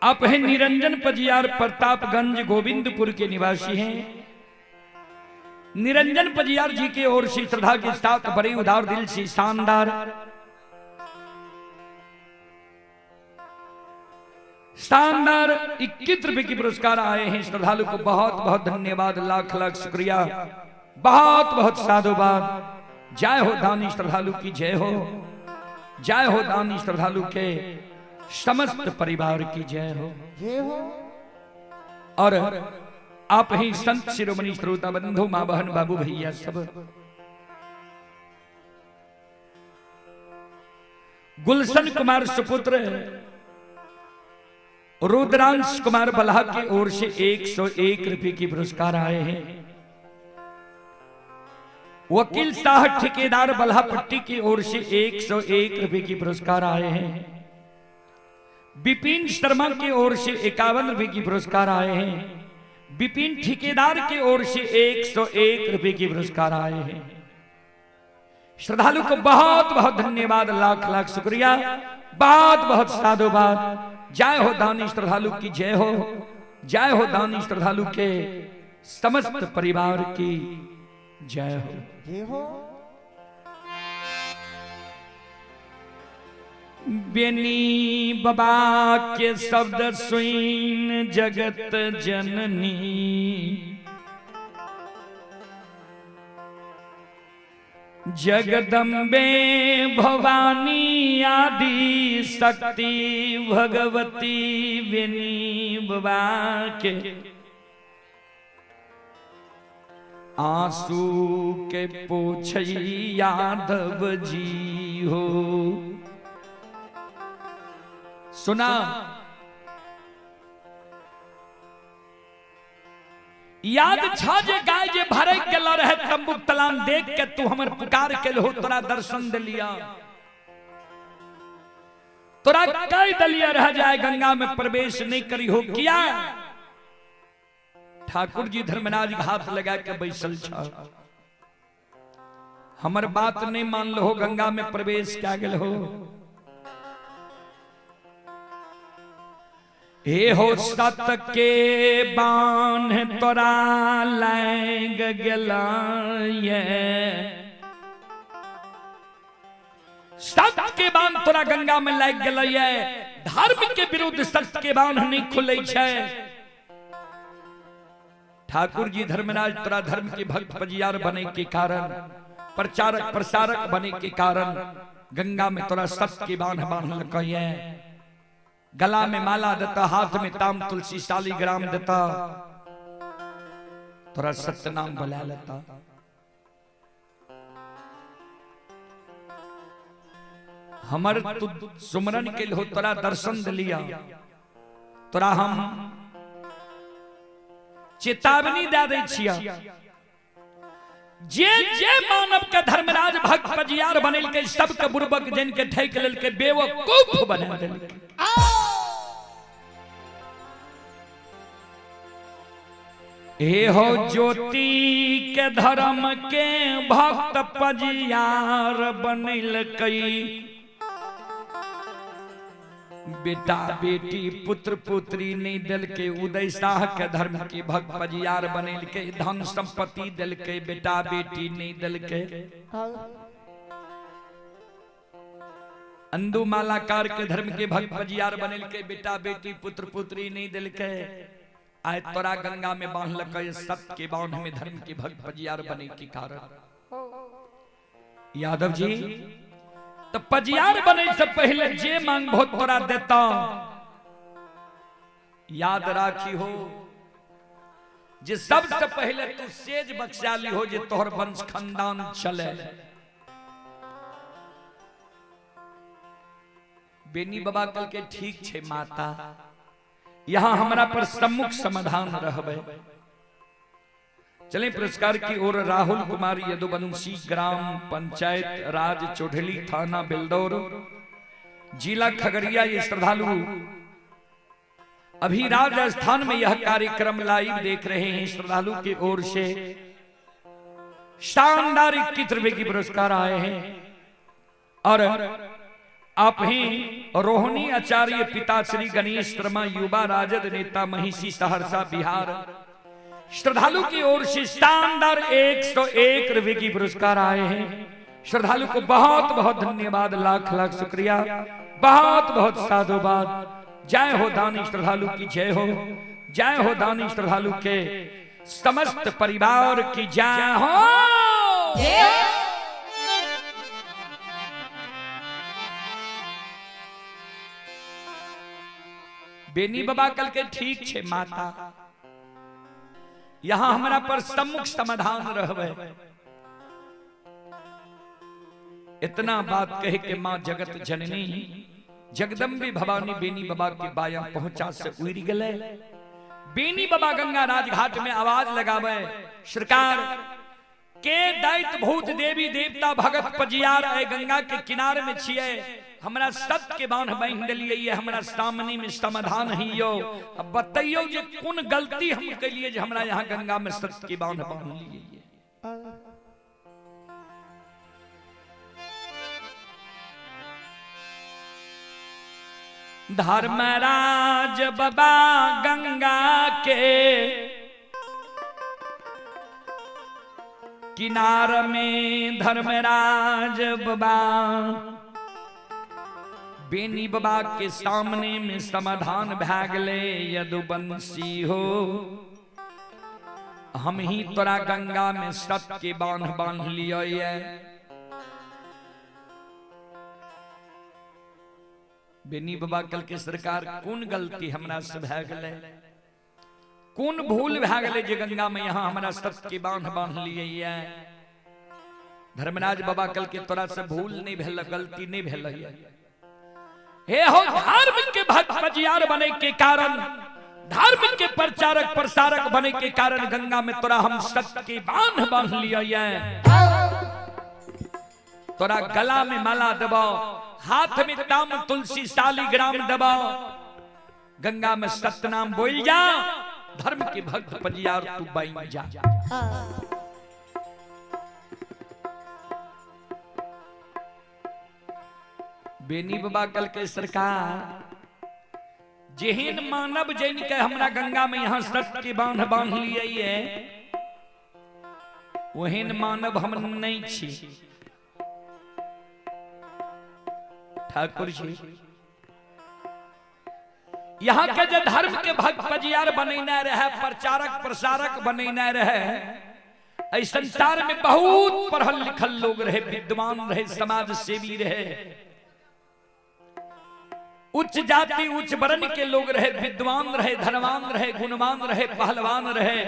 आप हैं निरंजन पजियार, प्रतापगंज गोविंदपुर के निवासी हैं। निरंजन पजियार जी की ओर से श्रद्धा के साथ बड़े उदार दिल से शानदार शानदार 21 रुपए की पुरस्कार आए हैं। श्रद्धालु को बहुत बहुत धन्यवाद, लाख लाख शुक्रिया, बहुत बहुत साधुवाद। जय हो दानी श्रद्धालु की जय हो, जय हो दानी श्रद्धालु के समस्त परिवार की जय हो।
जय हो।
और आप ही संत शिरोमणि श्रोता बंधु, माँ बहन बाबू भैया सब, गुलशन कुमार सुपुत्र रुद्रांश कुमार बल्हा की ओर से 101 रुपए की पुरस्कार आए हैं। वकील साहब ठेकेदार बल्हा पट्टी की ओर से 101 रुपए की पुरस्कार आए हैं। विपिन शर्मा की ओर से 51 रुपए की पुरस्कार आए हैं। विपिन ठेकेदार की ओर से 101 रुपए की पुरस्कार आए हैं। श्रद्धालु को बहुत बहुत धन्यवाद, लाख लाख शुक्रिया, बहुत बहुत साधुवाद। जय हो दानी श्रद्धालु की जय हो, जय हो दानी श्रद्धालु के समस्त परिवार की जय हो।
जय हो।
बेनी बाबा के शब्द सुन जगत जननी, जगदम्बे भवानी आदि शक्ति भगवती बेनी बाबा के आंसू के पोछई यादव जी हो। सुना, याद छा जे गाय जे भरे के रहे तंबू तलाम देख के तू हमर पुकार के हो, तोरा दर्शन दिलिया, तोरा कह दलिया रह जाए गंगा में प्रवेश नहीं करी हो। किया ठाकुर जी धर्मराज घात लगा के बैसल छा, हमर बात नहीं मान लो, गंगा में प्रवेश क्या गेल हो। हे हो सत के बांध तोरा लाग गेला, सत के बांध तोरा गंगा में लाग गेल। धर्म के विरुद्ध सत के बांध नहीं खुले छै। ठाकुर जी धर्मराज तोरा धर्म के भक्त पजियार बने के कारण, प्रचारक प्रसारक बने के कारण गंगा में तोरा सत के बांध बांधलक। गला में माला देता, हाथ में ताम तुलसी शालिग्राम देता, तोरा सत्य नाम बुला लेता। हमर तू सुमरन के हो तोरा दर्शन दिलिया, तोरा हम चेतावनी दे दै छिया। जे जे मानव के धर्मराज भक्त पजियार बनेलकै सबके बुड़बक जन के ठैक लेलकै, बेवकूफ बना देलकै। हे हो ज्योति के धर्म के भक्त पजियार बनेलकै, बेटा बेटी पुत्र पुत्री नहीं दिलके। उदय शाह के धर्म के भक्त पजियार बनेलकै, धन संपत्ति दिलके, बेटा बेटी नहीं दिलके। अंदू मालाकार के धर्म के भक्त पजियार बनेलकै, बेटा बेटी पुत्र पुत्री नहीं दिलके। आय तोरा गंगा में बांधलकै सत्य के बांध में धर्म के भक्त पजियार बने के कारण। यादव जी तो पजियार बने से पहले जे मांग बहुत तोरा देता, याद राखी हो जे सबसे पहले तू सेज बख्शाली हो जे तोहर वंश खानदान चले। बेनी बाबा कल के ठीक छे माता, यहां हमरा पर सम्मुख समाधान रहबे। चले पुरस्कार की ओर। राहुल कुमार यदुवंशी, ग्राम पंचायत राज चौधरी, थाना बेलदौर, जिला खगड़िया। ये श्रद्धालु अभी राजस्थान में यह कार्यक्रम लाइव देख रहे हैं। श्रद्धालु की ओर से शानदार 21 रुपए की पुरस्कार आए हैं। और आप ही रोहिणी आचार्य पिता श्री गणेश शर्मा, युवा राजद नेता, महिषी, सहरसा, बिहार। श्रद्धालु की ओर से शानदार 101 रुपए की पुरस्कार आए हैं। श्रद्धालु को बहुत बहुत धन्यवाद, लाख लाख शुक्रिया, बहुत बहुत साधुवाद। जय हो दानी श्रद्धालु की जय हो, जय हो दानी श्रद्धालु के समस्त परिवार की जय हो। बेनी बाबा कल के ठीक छे माता, यहाँ हमरा पर सम्मुख समाधान रहबे। इतना बात कहे के माँ जगत जननी जगदम्बी भवानी बेनी बाबा के बाया पहुंचा से उड़ गले। बेनी बाबा गंगा राजघाट में आवाज लगावे, सरकार के दैत भूत देवी देवता भगत पजियार आए गंगा के किनारे में छिए, हमरा सत्य के बांध बांध देलिए, हमरा सामने में समाधान हियो। अब बतैयो जे कोन गलती हम कलिए जे हमरा यहाँ गंगा में सत्य के बांध बांध लिए। धर्मराज बाबा गंगा के किनार में धर्मराज बाबा बेनी बाबा के सामने में समाधान भए गेलै। यदुवंशी हो, हम ही तोरा गंगा में सत्य के बांध बांध लियो। बेनी बाबा कल के सरकार कोन गलती हमरा से भए गेलै, कोन भूल भए गेलै जे गंगा में यहाँ हमरा सत्य के बांध बांध लिए। धर्मराज बाबा कल के तोरा से भूल नहीं भेल, गलती नहीं भेल। हे हो धर्म के भक्त पजियार बने के कारण, धर्म के प्रचारक प्रसारक बने के कारण गंगा में तोरा हम सत्य के बांध बांध लिये। तोरा गला में माला दबाओ, हाथ में ताम तुलसी शालिग्राम दबाओ, गंगा में सत्यनाम बोल जा, धर्म के भक्त पजियार तू बन जा। बेनी बाबा कल के सरकार जेहन मानव जैन के हमरा गंगा में यहाँ सत्य के बांध बांध लिए, ओहन मानव हम नहीं छी। ठाकुर जी यहाँ के जो धर्म के भक्त पजियार बनेने रहे, प्रचारक प्रसारक बनेने रहे, एहि संसार में बहुत पढ़ल लिखल लोग रहे, विद्वान रहे, समाज सेवी रहे, उच्च जाति उच्च वर्ण के लोग रहे, विद्वान रहे, धनवान रहे, गुणवान रहे, पहलवान रहे,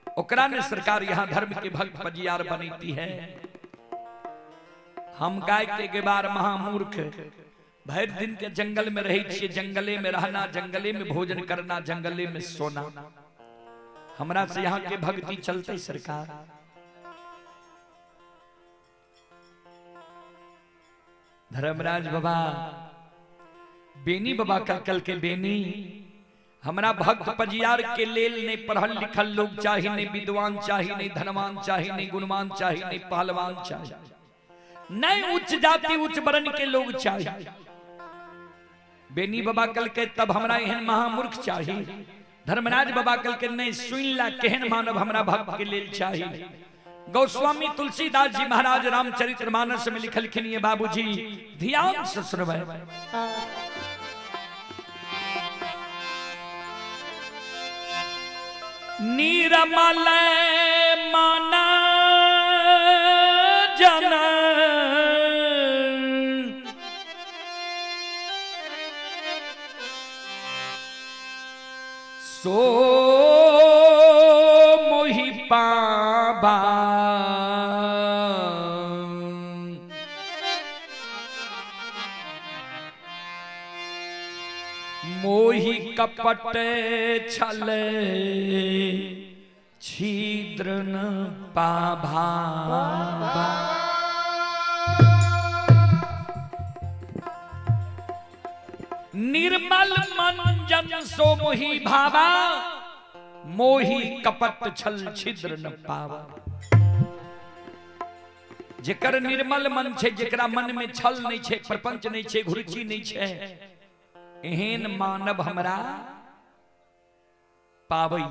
ओकरा ने सरकार यहाँ धर्म के भक्त पजियार बनती है। हम गाय के गेबार महामूर्ख भर दिन के जंगल में रहे छिए, जंगले में रहना, जंगले में भोजन करना, जंगले में सोना, हमरा से यहाँ के भक्ति चलते सरकार। धर्मराज बाबा बेनी बाबा का कल के बेनी हमरा भक्त पजियार के लेल नहीं पढ़ल लिखल लोग चाही, नहीं विद्वान चाही, नहीं धनवान चाही, नहीं गुणवान चाही, नहीं पहलवान चाही, नहीं उच्च जाति उच्च वर्ण के लोग चाही। बेनी बाबा कल के तब हमरा एहन महामूर्ख चाही। धर्मराज बाबा कल के नहीं सुन ला केहन मानव हमरा भक्त के लेल चाही। गोस्वामी तुलसीदास जी महाराज रामचरित्र मानस में लिखलखिन ये बाबूजी ध्यान से सुनबै। निरमल माना जन सो मोहि पाबा, मोहि कपट छल छिद्र न पाभा। निर्मल मन जन सो मोहि भावा, मोहि कपट छल छिद्र न पावा। जेकर निर्मल मन छे, जेकरा मन में छल नहीं छे, प्रपंच नहीं छे, घुरची नहीं छे, एहन मानव हमरा पाबै।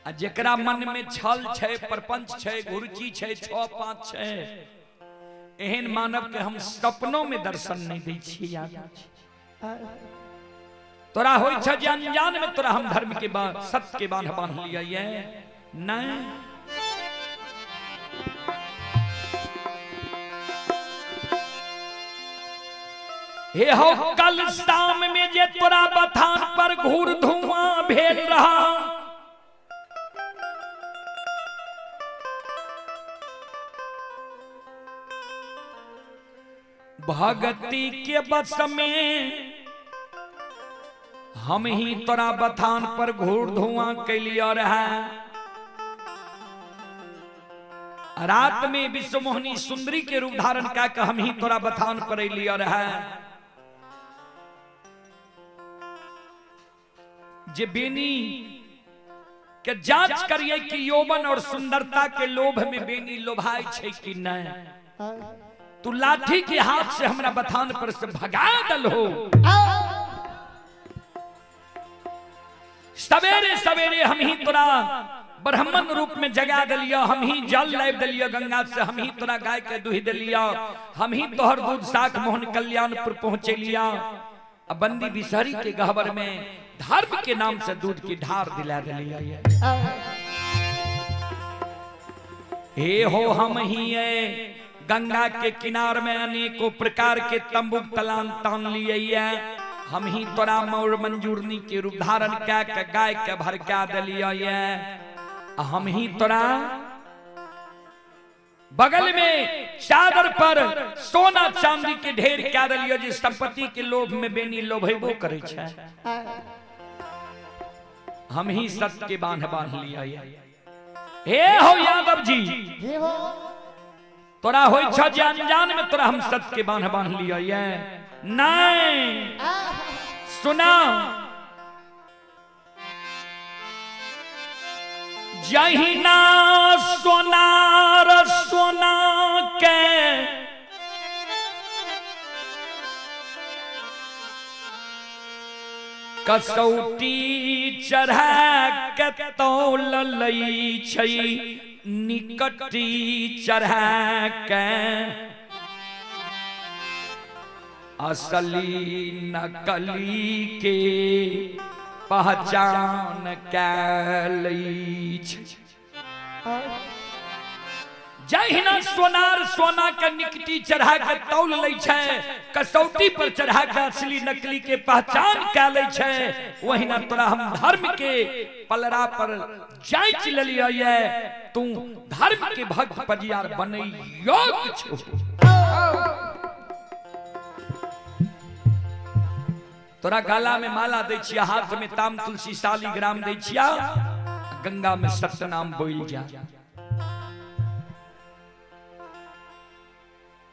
आ जेकरा मन में छल छै, प्रपंच छै, घुरची छै, 6 5 छै, एहन मानव के हम सपनों में दर्शन नहीं दै छियै। याद तोरा होइ छ जे अनजान में तोरा हम धर्म के सत्य के बांध बांध लिया ये नहीं। हे हो कल शाम में जे तोरा बथान पर घूर धुआं भेल रहा, भगती के बस में हम ही तोरा बथान पर घूर धुआं कैलियो रहा। रात में विश्वमोहिनी सुंदरी के रूप धारण कऽ के हम ही तोरा बथान पर अलियो रहा। जे बेनी के जांच करिए कि यौवन और सुंदरता के लोभ में बेनी लोभाई छै कि नहीं, तू लाठी के हाथ से हमरा बथान पर से भगा दल हो। सवेरे सवेरे हम ही तोरा ब्राह्मण रूप में जगा दिलियो, हम ही जल लाइब दिलियो गंगा से, हम ही तोरा गाय के दूहि दिलियो, हम ही तोहर दूध साख मोहन कल्याणपुर पहुंचेलिया। अब बंदी बिसहरी के गहबर में धर्म के नाम से दूध की ढार दिला दिलिया। हे हो हम ही है गंगा के किनार में अनेकों प्रकार के तंबू तलान तान लिए है, हम ही तोरा मौर मंजूरनी के रूप धारण कै के गाय के भरका दिलिया है, हम ही तोरा बगल में चादर पर सोना चांदी के ढेर कै दिलियो जे संपत्ति के लोभ में बेनी लोभेबो करे छै। हम ही सत्य के बांध बांध लिया है। हे हो यादव जी, तोरा होई छ जे अनजान में तोरा हम सत्य के बांध बांध लिया है नहीं। सुना जहिना सोनार सोना के कसौटी चढ़ा के तौल लै छै, निकटी चढ़ा के असली नकली के पहचान कै लै छै। जहिना सोनार सोना के निकटी चढ़ा के तौल लै छै, कसौटी पर चढ़ा के असली नकली के पहचान कै लै छै, वहिना तोरा हम धर्म के पलड़ा पर जांच लेलियो ये, तू धर्म के भक्त पजियार बनै योग्य छौ। तोरा गला में माला दै छिया, हाथ में ताम तुलसी शालिग्राम दै छिया, गंगा में सत्यनाम बोल जा।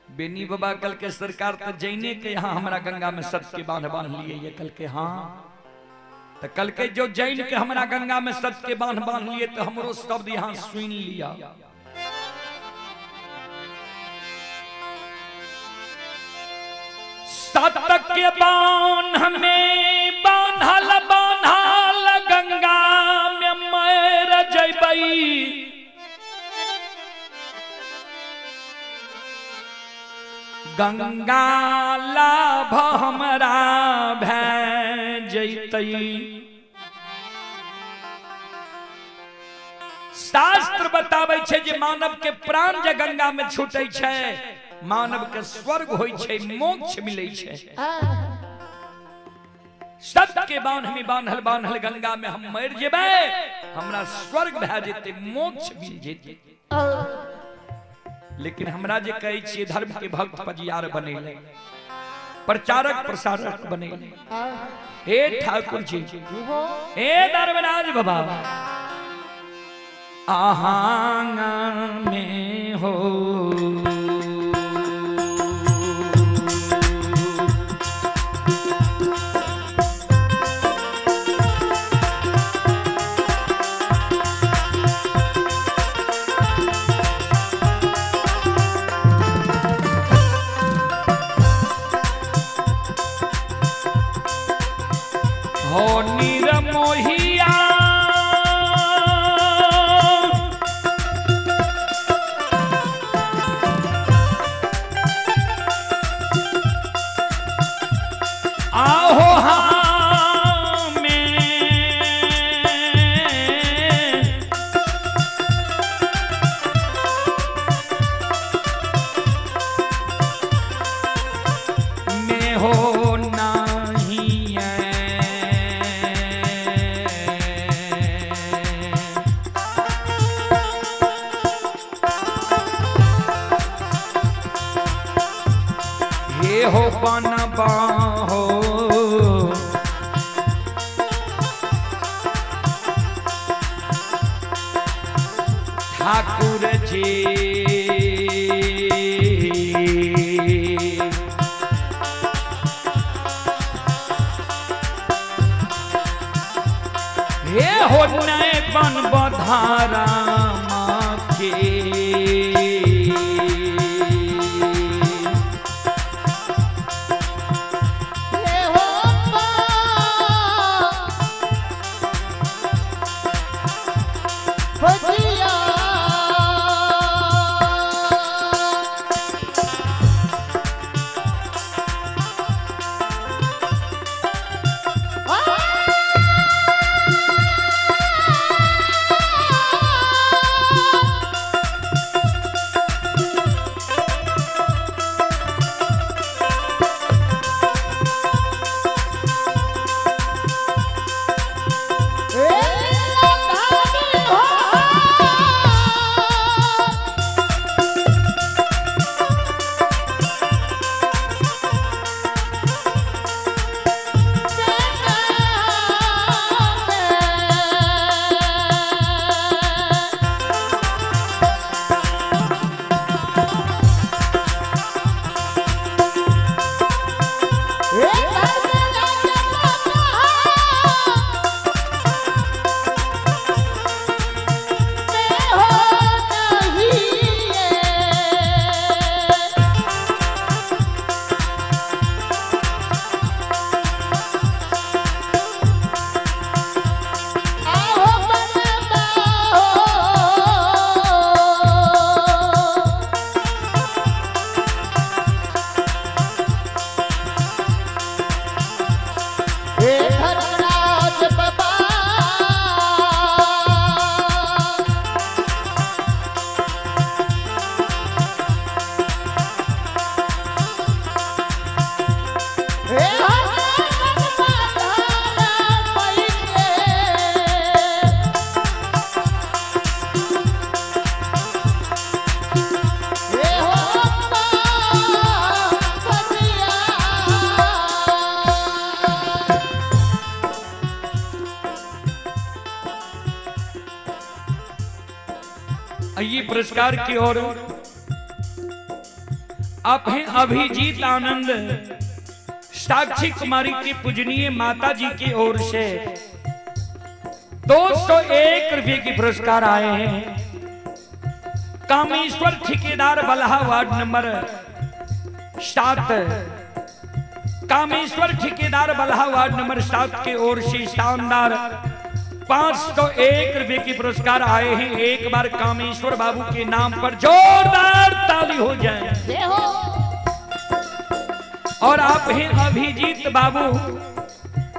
बेनी बाबा कल के सरकार तो जैने के यहाँ हमरा गंगा में सत्य के बांध बांध लिए ये, कल के हाँ तो कल के जो जैन के हमरा गंगा में सत्य के बांध बांध लिए तो हमरो शब्द यहाँ सुन लिया। सत्य के बांध में बांधल बांधल गंगा में मर जैबई, गंगा लाभ हमरा भै जैतई। शास्त्र बताबै छै जे मानव के प्राण जे गंगा में छूटै छै, मानव के स्वर्ग होइ छै, मोक्ष मिलै छै। सत्य के बांध में बांधल बांधल गंगा में हम मर जेबै, हमरा स्वर्ग भए जेतै, मोक्ष मिल जेतै। लेकिन हमरा जे कहै छियै धर्म के भक्त पजियार बनेले, प्रचारक प्रसारक बनेले, हे ठाकुर जी, हे धर्मराज बाबा, आहांग में हो निरमोहिया हे हो बनबा हो ठाकुर जी। हे हो नए बन बधारा माँ के। ये पुरस्कार की ओर आप हैं अभिजीत आनंद साक्षी कुमारी के पूजनीय माता जी की ओर से 201 रुपये के पुरस्कार आए हैं। कामेश्वर ठेकेदार बलहा वार्ड नंबर 7, कामेश्वर ठेकेदार बलहा वार्ड नंबर 7 के ओर से शानदार 501 रुपये के पुरस्कार आए हैं। एक बार कामेश्वर बाबू के नाम पर जोरदार ताली हो जाए। और आप हैं अभिजीत बाबू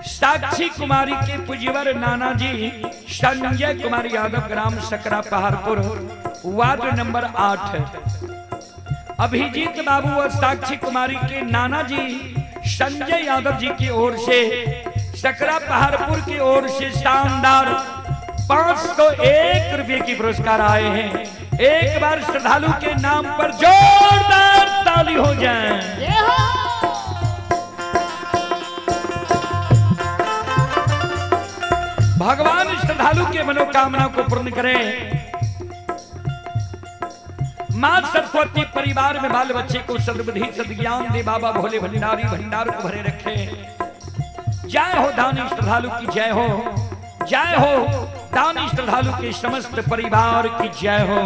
साक्षी कुमारी के पूज्यवर नाना जी संजय कुमार यादव, ग्राम सकरा पहाड़पुर, वार्ड नंबर 8। अभिजीत बाबू और साक्षी कुमारी के नाना जी संजय यादव जी की ओर से सकरा पहाड़पुर की ओर से शानदार 501 रुपये की पुरस्कार आए हैं। एक बार श्रद्धालु के नाम पर जोरदार ताली हो जाए। भगवान श्रद्धालु के मनोकामना को पूर्ण करें। मां सरस्वती परिवार में बाल बच्चे को सद्बुद्धि सद्ज्ञान दे। बाबा भोले भंडारी भंडार को भरे रखे। जय हो दानी श्रद्धालु की जय हो, जय हो दानी श्रद्धालु के समस्त परिवार की जय हो।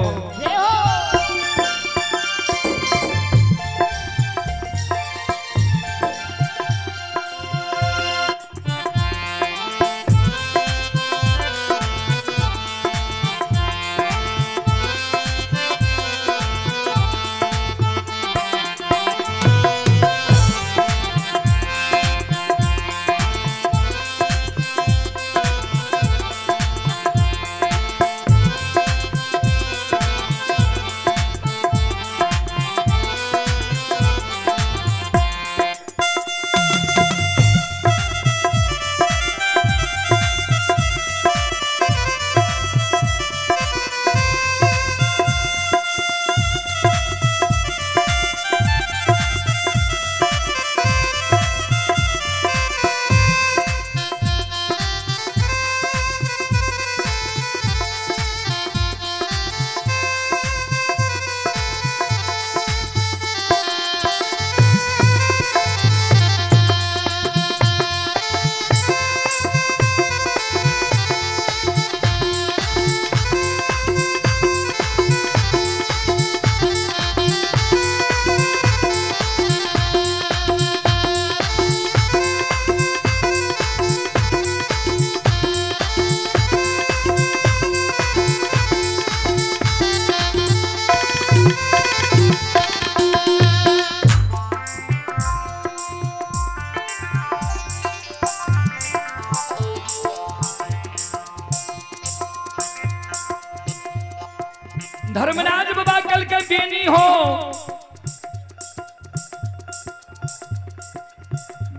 धर्मराज बाबा कल के बेनी हो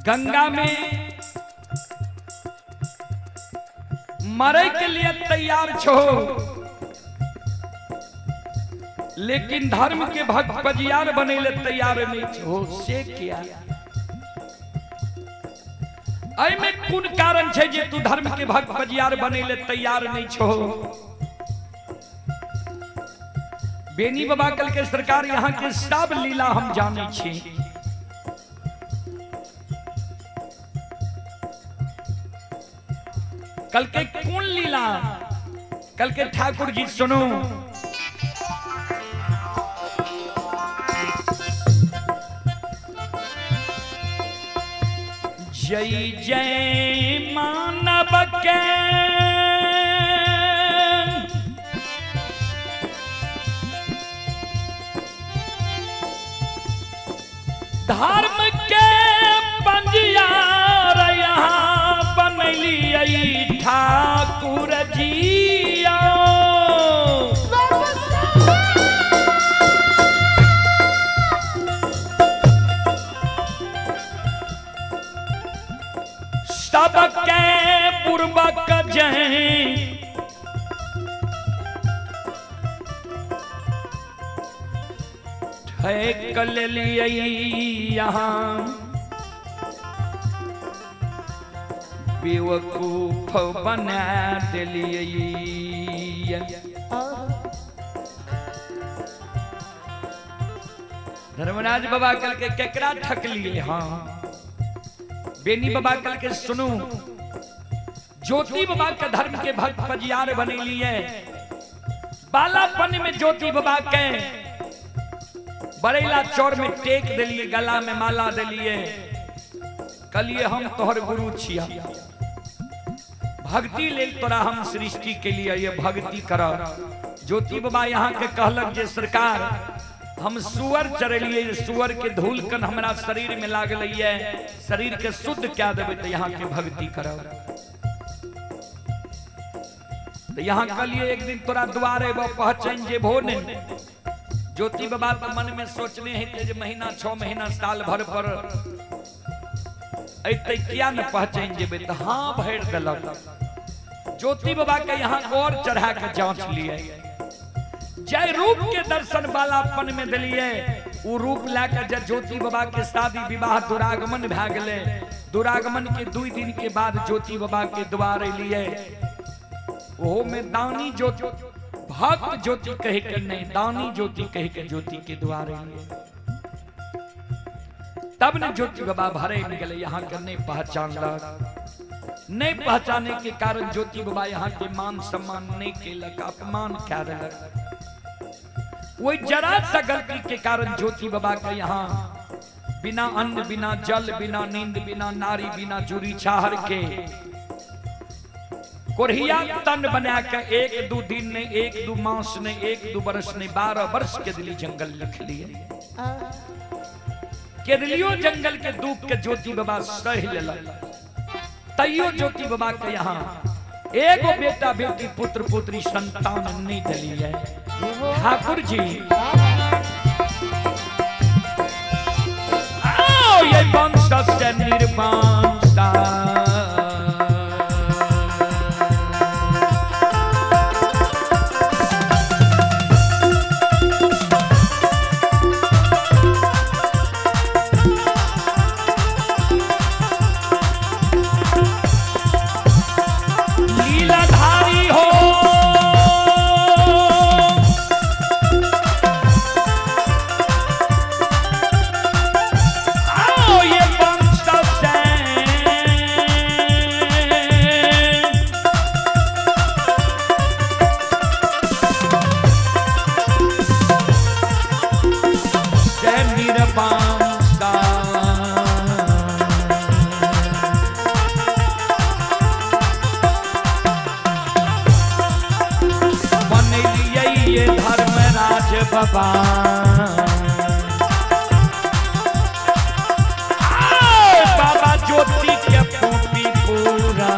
गंगा में मरे के लिए तैयार छो, लेकिन धर्म के भक्त पजियार बने ले तैयार नहीं छो, से किया? एहि में कोन कारण छै जे तू धर्म के भक्त पजियार बने ले तैयार नहीं छो? बेनी बाबा कल के सरकार यहाँ के सब लीला हम जाने छी। कल के कौन लीला? कल के ठाकुर जी सुनो, जय जय मानव के धर्म के पंजियार यहाँ बनलियै ठाकुर जी। सबके पूर्वक जय ठेक लेलियै यहाँ बेवकूफ बना देलियै। धर्मराज बाबा कल के केकरा ठकलिए? हाँ, बेनी बाबा कल के सुनू, ज्योति बाबा के धर्म के भक्त पजियार बनेलिए। बालापन में ज्योति बाबा के बरेला चौर में टेक दिलिए, गला में माला दिलिए, कलिए हम तोहर गुरु छिया, भक्ति लेल तोरा हम सृष्टि के लिए ये भक्ति कर। ज्योति बाबा यहाँ के कहलक जे सरकार हम सुअर चरेलिए, सुअर के धूल कन हमरा शरीर में लागल है, शरीर के शुद्ध क्या देबै तो यहाँ के भक्ति करब। तो यहाँ कहलिए एक दिन तोरा द्वारे पहचान जेबहो ने। ज्योति बाबा तो मन में सोचने हेतै जे महीना 6 महीना साल भर पर अतै किया ने पहचान जेबै, तो हाँ भरि देलक। ज्योति बाबा के यहाँ और चढ़ा के जांच लिए, जय रूप के दर्शन बालापन में दिलिए, उ रूप लए के ज्योति बाबा के शादी विवाह दुरागमन भए गेलै। दुरागमन के 2 दिन के बाद ज्योति बाबा के द्वार एलिए, ओहो में दानी ज्योति भक्त ज्योति कहे के नहीं, दानी ज्योति कहे के ज्योति के द्वार एलिए, तब ने ज्योति बाबा भरे निकले। यहाँ के नहीं पहचानलक, नहीं पहचाने के कारण ज्योति बाबा यहाँ के मान सम्मान नहीं केलक, अपमान कए देलक। वही जरा सा गलती के कारण ज्योति बाबा के यहाँ बिना अन्न बिना जल बिना नींद बिना नारी बिना जुरी छाहर के कोढ़िया तन बना के 1-2 दिन ने 1-2 मास ने 1-2 वर्ष ने 12 वर्ष के दिली जंगल लिख लिए। केदलियो जंगल के दुख के ज्योति बाबा सह लेलक, तैयो ज्योति बाबा के यहाँ एगो बेटा बेटी पुत्र पुत्री संतान नहीं दिलिए। ठाकुर जी आओ ये वंश से निर्वंशा लीलाधारी हो, आओ ये वंश से निर्वंशा। बनेलियै धर्मराज बाबा, आओ बाबा ज्योति के पोपी पूरा।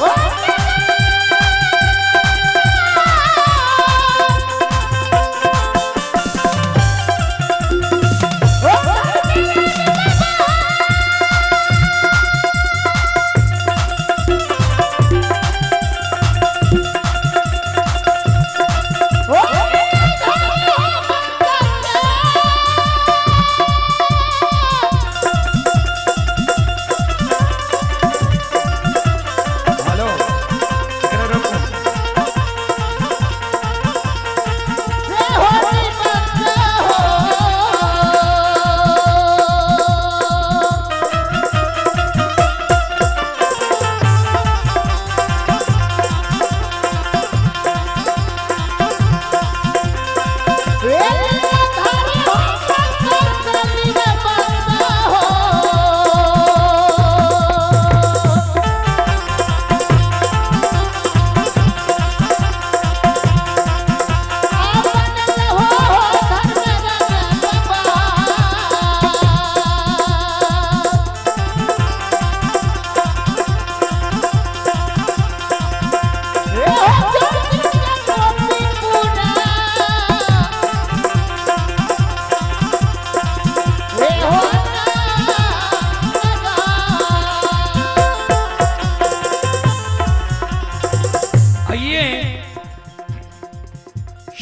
हो।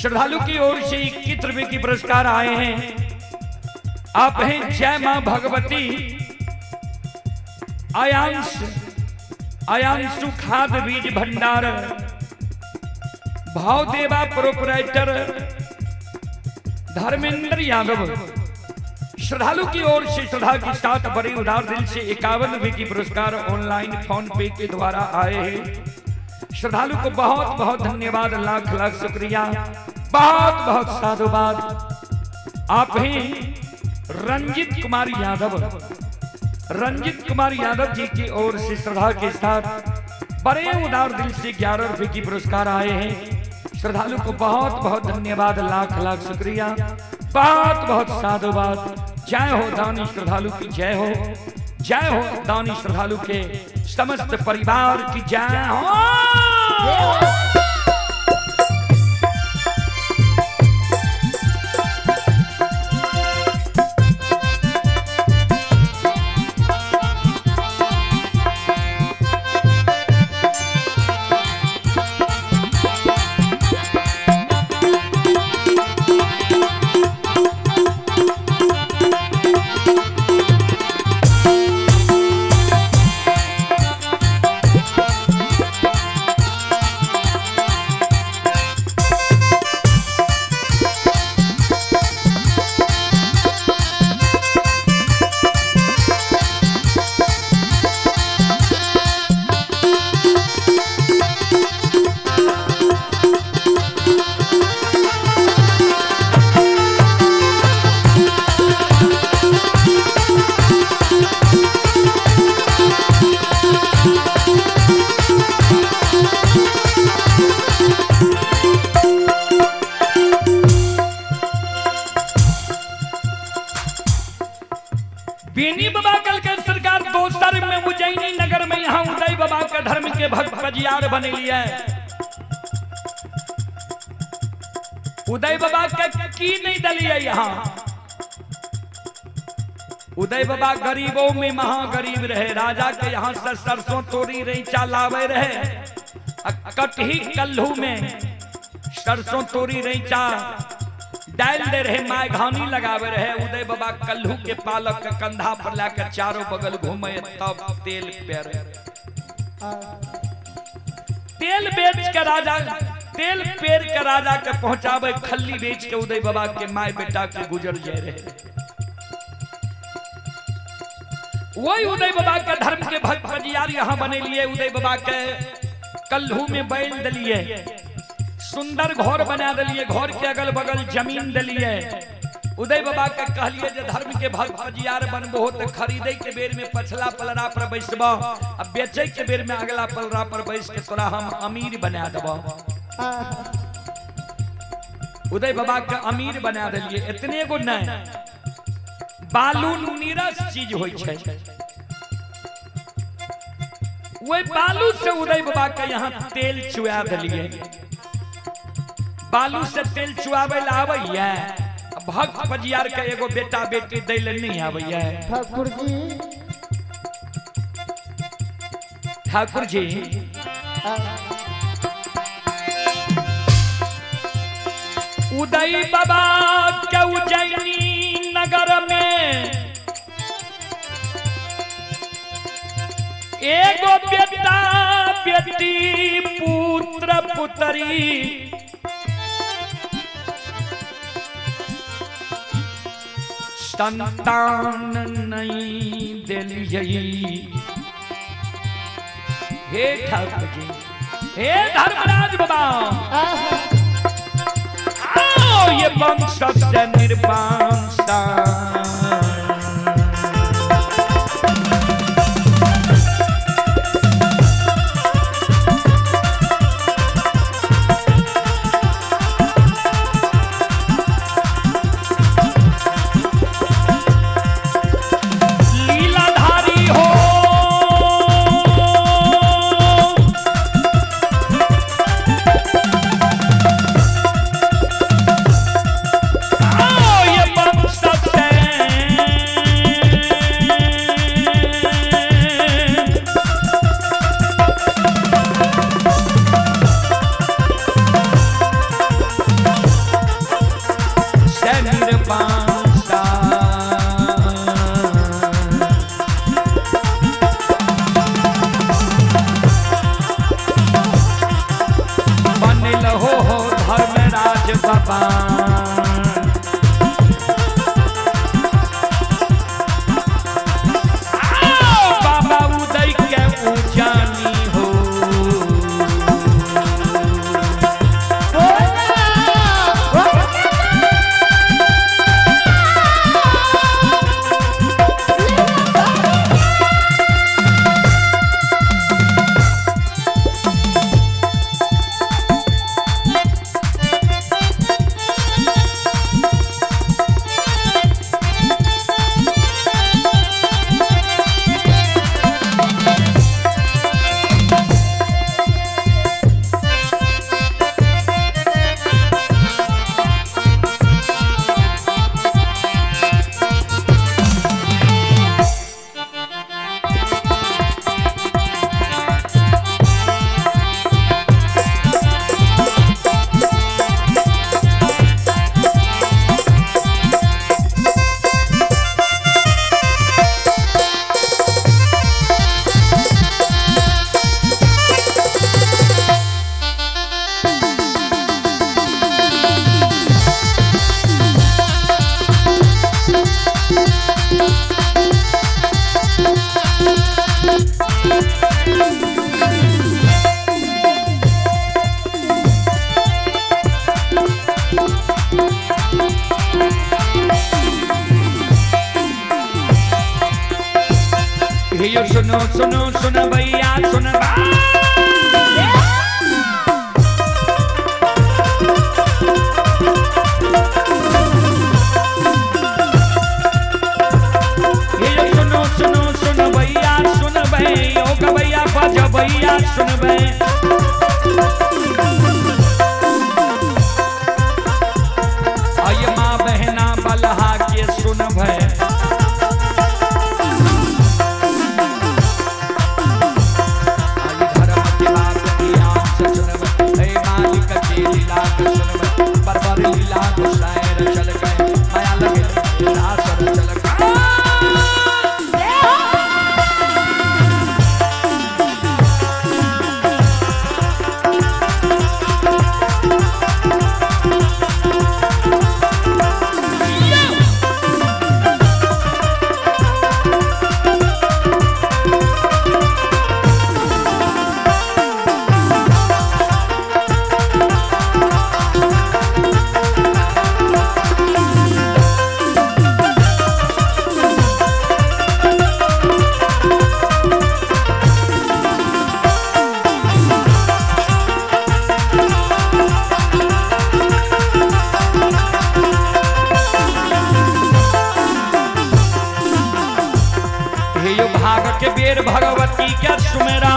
श्रद्धालु की ओर से 21 रुपए की पुरस्कार आए हैं। आप हैं जय मां भगवती आयांश आयांशु खाद बीज भंडार भावदेवा प्रोपराइटर धर्मेंद्र यादव। श्रद्धालु की ओर से श्रद्धा के साथ बड़े उदार दिल से 51 रुपए की पुरस्कार ऑनलाइन फोन पे के द्वारा आए हैं। श्रद्धालु को बहुत बहुत धन्यवाद, लाख लाख शुक्रिया, बहुत बहुत साधुवाद। आप हैं रंजित कुमार यादव। रंजित कुमार यादव जी की ओर से श्रद्धा के साथ बड़े उदार दिल से 11 रुपए की पुरस्कार आए हैं। श्रद्धालु को बहुत बहुत धन्यवाद, लाख लाख शुक्रिया, बहुत बहुत साधुवाद। जय हो दानी श्रद्धालु की जय हो, जय हो दानी श्रद्धालु के समस्त परिवार की जय हो। बेनी बाबा कल के सरकार दोसर में उज्जैनी नगर में यहाँ उदय बाबा के धर्म के भक्त पजियार बने लिए। उदय बाबा के की नहीं दलिए यहाँ। उदय बाबा गरीबों में महागरीब रहे। राजा के यहाँ से सरसों तोरी रैचा लावे रहे, कटही कल्हू में सरसों तोरी रैचा डाल दे रहे, my घानी लगावे रहे। उदय बाबा कल्हू के पालक के कंधा पर लाकर चारों बगल घूमे, तब तेल पेरे। तेल बेच के राजा, तेल पेर के राजा के पहुंचावे, खल्ली बेच के उदय बाबा के my बेटा के गुजर जाए रहे। वही उदय बाबा के धर्म के भक्त पजियार यहाँ बने लिए। उदय बाबा के कल्हू में बैल दिलिए, सुंदर घर बना दिलिए, घर के अगल बगल जमीन दिलिए। उदय बाबा के कहलिए जे धर्म के भक्त पजियार बनबो तो खरीदे के बेर में पछला पलरा पर बैसबो, आ बेचे के बेर में अगला पलरा पर बैस के तोरा हम अमीर बना देबो। उदय बाबा के अमीर बना दिलिए। इतने गो नहीं, बालू नीरस चीज होई छै, वही बालू से उदय बाबा के यहाँ तेल चुआ दिलिए। बालू से तेल चुआवे ला आबैया, भक्त पजियार के एगो बेटा बेटी दै ले नहीं आबैया।
ठाकुर जी,
ठाकुर जी उदय बाबा के उज्जैनी नगर में एगो बेटा बेटी पुत्र पुत्री संतान नहीं दिलियै। हे ठाकुर जी, हे धर्मराज बाबा, आओ ये वंश से निर्वंश। ये वंश से हे सुनो सुनो सुन भैया सुन हे सुनो सुनो सुन भैया सुन भै ओ गवैया बज भैया सुन भै। आय माँ बहना बलहा के सुन भै। धर्म के बात ध्यान से सुनबै, हे मालिक के लीला के सुनबै, बरबर लीला गोसाई चल गए, माया लगे सासर चल गए। हे यो भाग के बेर भगवती के सुमेरा,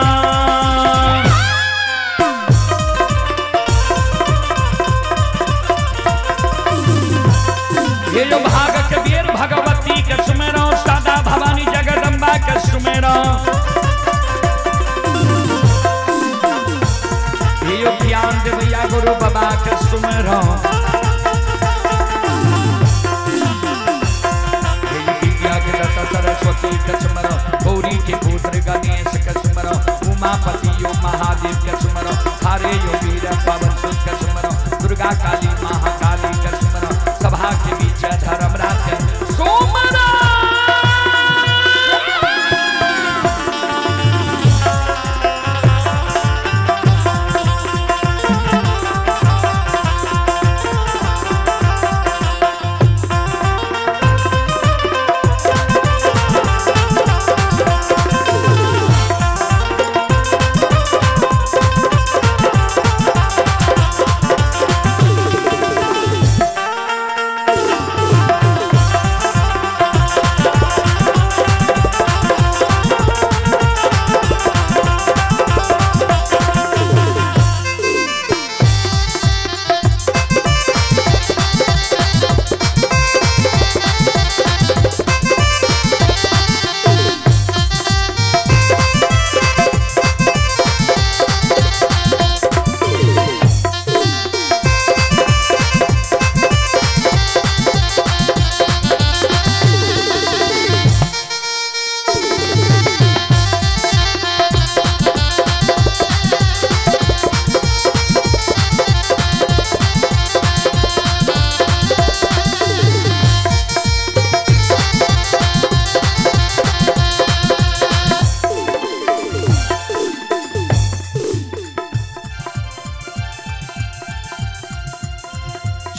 हे यो भाग के बेर भगवती के सुमेरा, सादा भवानी जगदम्बा के सुमेरा। हे यो ज्ञान देवैया गुरु बाबा के सुमेरा। सरस्वती के सुमरो, गौरी के पुत्र गणेश के सुमरो, उमापति यो महादेव के सुमरो, हरे यो वीर पवन सुत के सुमरो, दुर्गा काली महाकाली के सुमरो, सभा के बीच धर्मराज के सुमरो।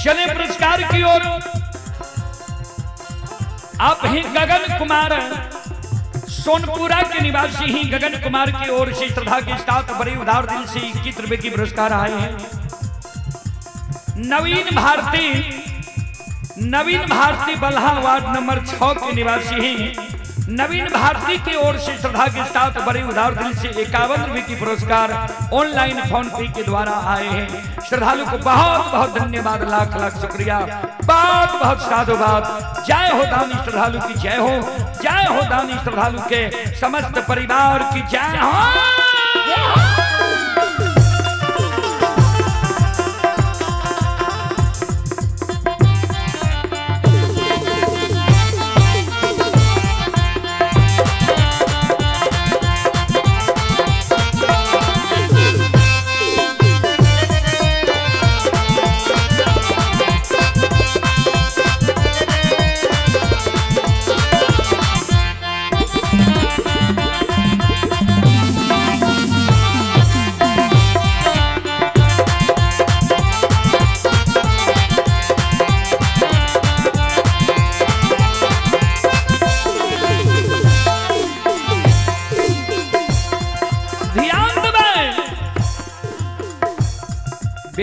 चले पुरस्कार की ओर। आप ही गगन कुमार सोनपुरा के निवासी ही गगन कुमार की ओर से श्रद्धा के साथ बड़े उदार दिल से 21 रुपए की पुरस्कार आए हैं। नवीन भारती, नवीन भारती बल्हा वार्ड नंबर 6 के निवासी हैं। नवीन भारती की ओर से श्रद्धा के साथ बड़े उदार दिल से 51 रुपए की पुरस्कार ऑनलाइन फोन पे के द्वारा आए हैं। श्रद्धालु को बहुत बहुत धन्यवाद, लाख लाख शुक्रिया, बहुत बहुत साधुवाद। जय हो दानी श्रद्धालु की जय हो, जय हो दानी श्रद्धालु के समस्त परिवार की जय हो।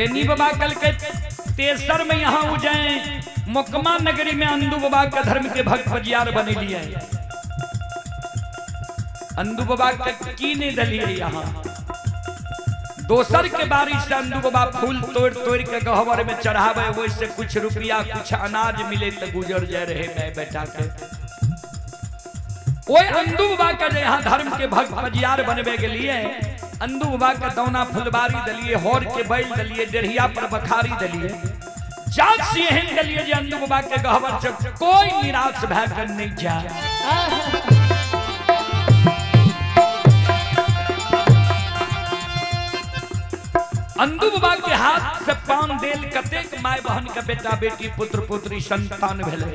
बेनी बाबा कल के तेसर में यहाँ हो जाए मोकमा नगरी में अंदू बाबा का धर्म के भक्त बजियार बने लिए। अंदू बाबा के की नहीं दलिए यहाँ दोसर के बारिश से अंदू बाबा फूल तोड़ तोड़ के गहवर में चढ़ावे, वैसे कुछ रुपया कुछ अनाज मिले तो गुजर जाए रहे मैं बेटा के। ओए अंदू बाबा का जे यहाँ धर्म के भक्त बजियार बनवे के लिए अंदू बाबा के दौना फुलबारी दलिए, होर के बैल दलिए, डेढ़िया पर बखारी दलिए, जात से एहन दलिए जे अंदू बाबा के गहवर से कोई निराश भय कर नहीं जाए। अंदू बाबा के हाथ से पान देल कतेक my बहन के बेटा बेटी पुत्र पुत्री संतान भेले।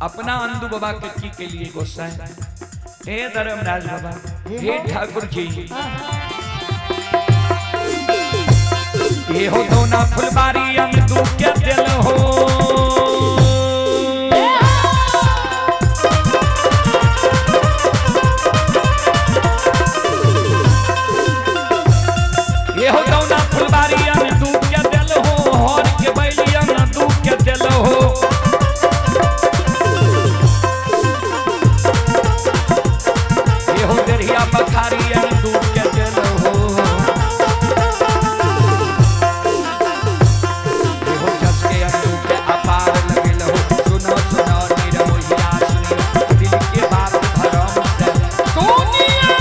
अपना अंदू बाबा के की के लिए गोसाई हे धर्मराज बाबा, हे ठाकुर जी, ये हो दोना फुलबारी अंदू के दिल हो। ये हो दोना फुलबारी अंदू के दिल हो, हर के बैली अंदू के दिल हो। बखारी अंदू के दिल हो, हो जस के अंदू के अपार लगल हो। सुनो सुनो निरमोहिया सुनियो दिल के बात भरम से सोनिया।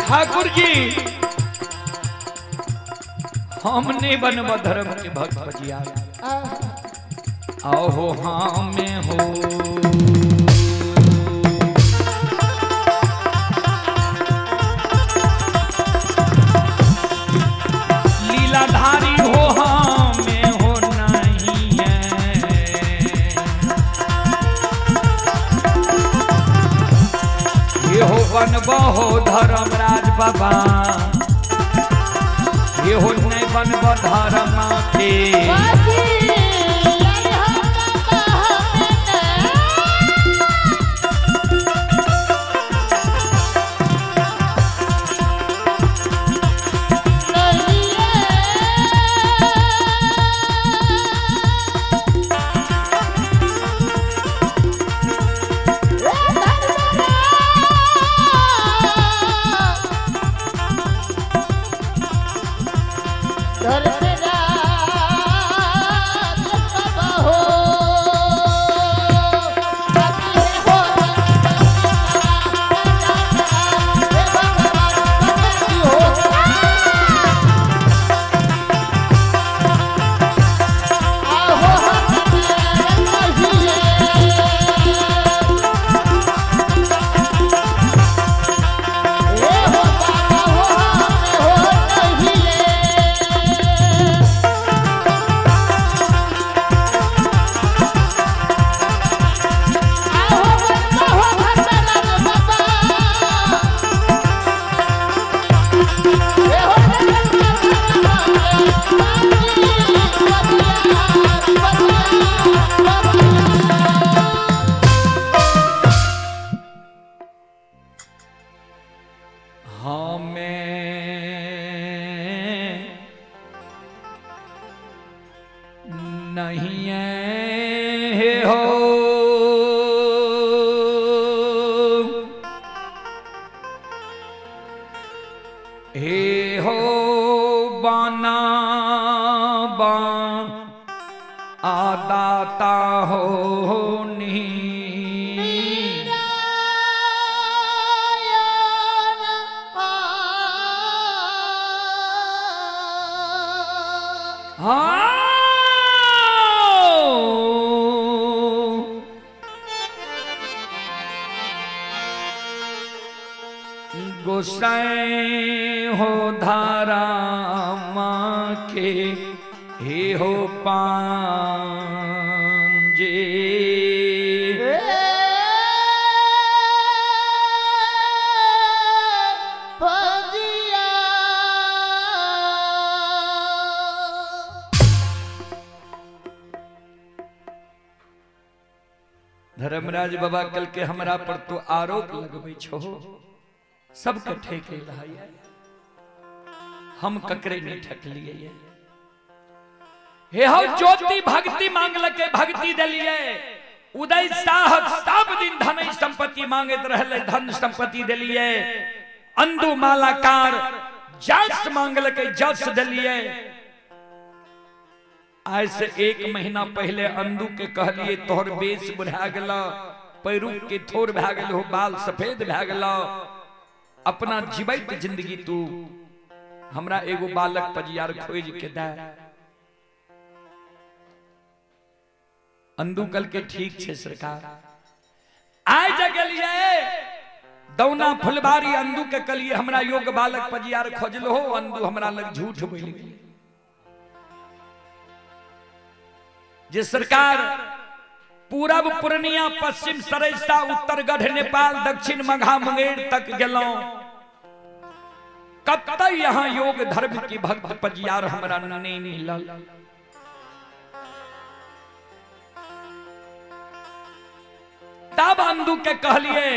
ठाकुर जी हमने बनब धर्म के भक्त बजिया आओ हमें हो। लीलाधारी हो हमें हो नहीं है, ये हो बनब हो धर्मराज बाबा, ये हो नहीं बनब धर्म के।
धर्मराज।
गोसाई हो धारा माँ के हे हो पांजे। धर्मराज बाबा कल के हमरा पर तो आरोप लगबै छो, सबके ठेके रहा, हम ककरे नहीं ठकलिए। हे हो ज्योति भक्ति मांगलके भक्ति देलिए। उदय साहब सब दिन धन संपत्ति मांगत रहले, धन संपत्ति देलिए। अंदु मालाकार जस मांगलके जस देलिए। आज से 1 महीना पहले अंदू के कहलिए तोहर बेस बुढ़ा गेल, पैरुख के थोर भए गेल हो, बाल सफेद भए गेल, अपना जीवैत जिंदगी तू हमरा एगो बालक पजियार खोज के दे। अंदू कल के ठीक छे सरकार। आइ जगलिए दौना फुलबारी अंदू के कलिए हमरा योग बालक पजियार खोजलो हो, अंदू हमरा लग झूठ बोल गेल। जे सरकार पूरब पूर्णिया पश्चिम सरैसा उत्तरगढ़ नेपाल दक्षिण मघा मुंगेर तक गेलौं, कतई यहाँ योग धर्म की भक्त पजियार हमरा नहीं मिलल। तब अंदू के कहलिए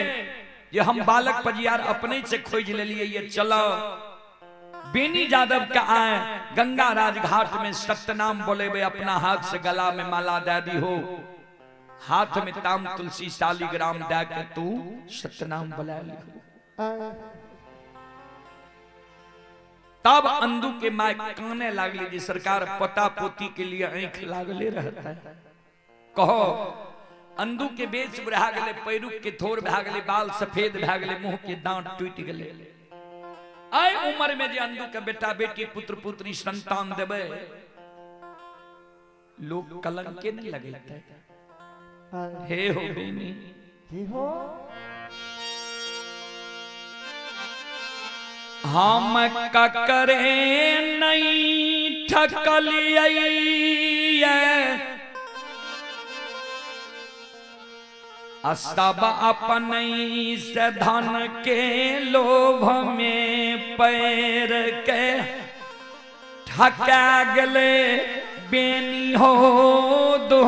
जे हम बालक पजियार अपने से खोज लेलिए, ये चलो बेनी यादव का आए गंगा राजघाट में सत्यनाम बोलेबे, अपना हाथ से गला में माला दे दी हो, हाथ में ताम तुलसी शालिग्राम दे के तू सत्यनाम बोला ली हो। तब अंदू के माय काने लागली जी सरकार पोता पोती के लिए आंख लागले रहता है। कहो अंदू के बेच बुढ़ा गले, पैरुख के थोर भा गले, बाल सफेद भा गले, मुंह के दांत टूट गले। आए उम्र में जे अंदू के बेटा बेटी पुत्र पुत्री संतान देवे, लोग कलंक के नहीं लगेते। हे हो बेनी हो हम ककरे नहीं ठकलिए, सब अपने से धन के लोभ में पैर के ठका गले बेनी हो दो।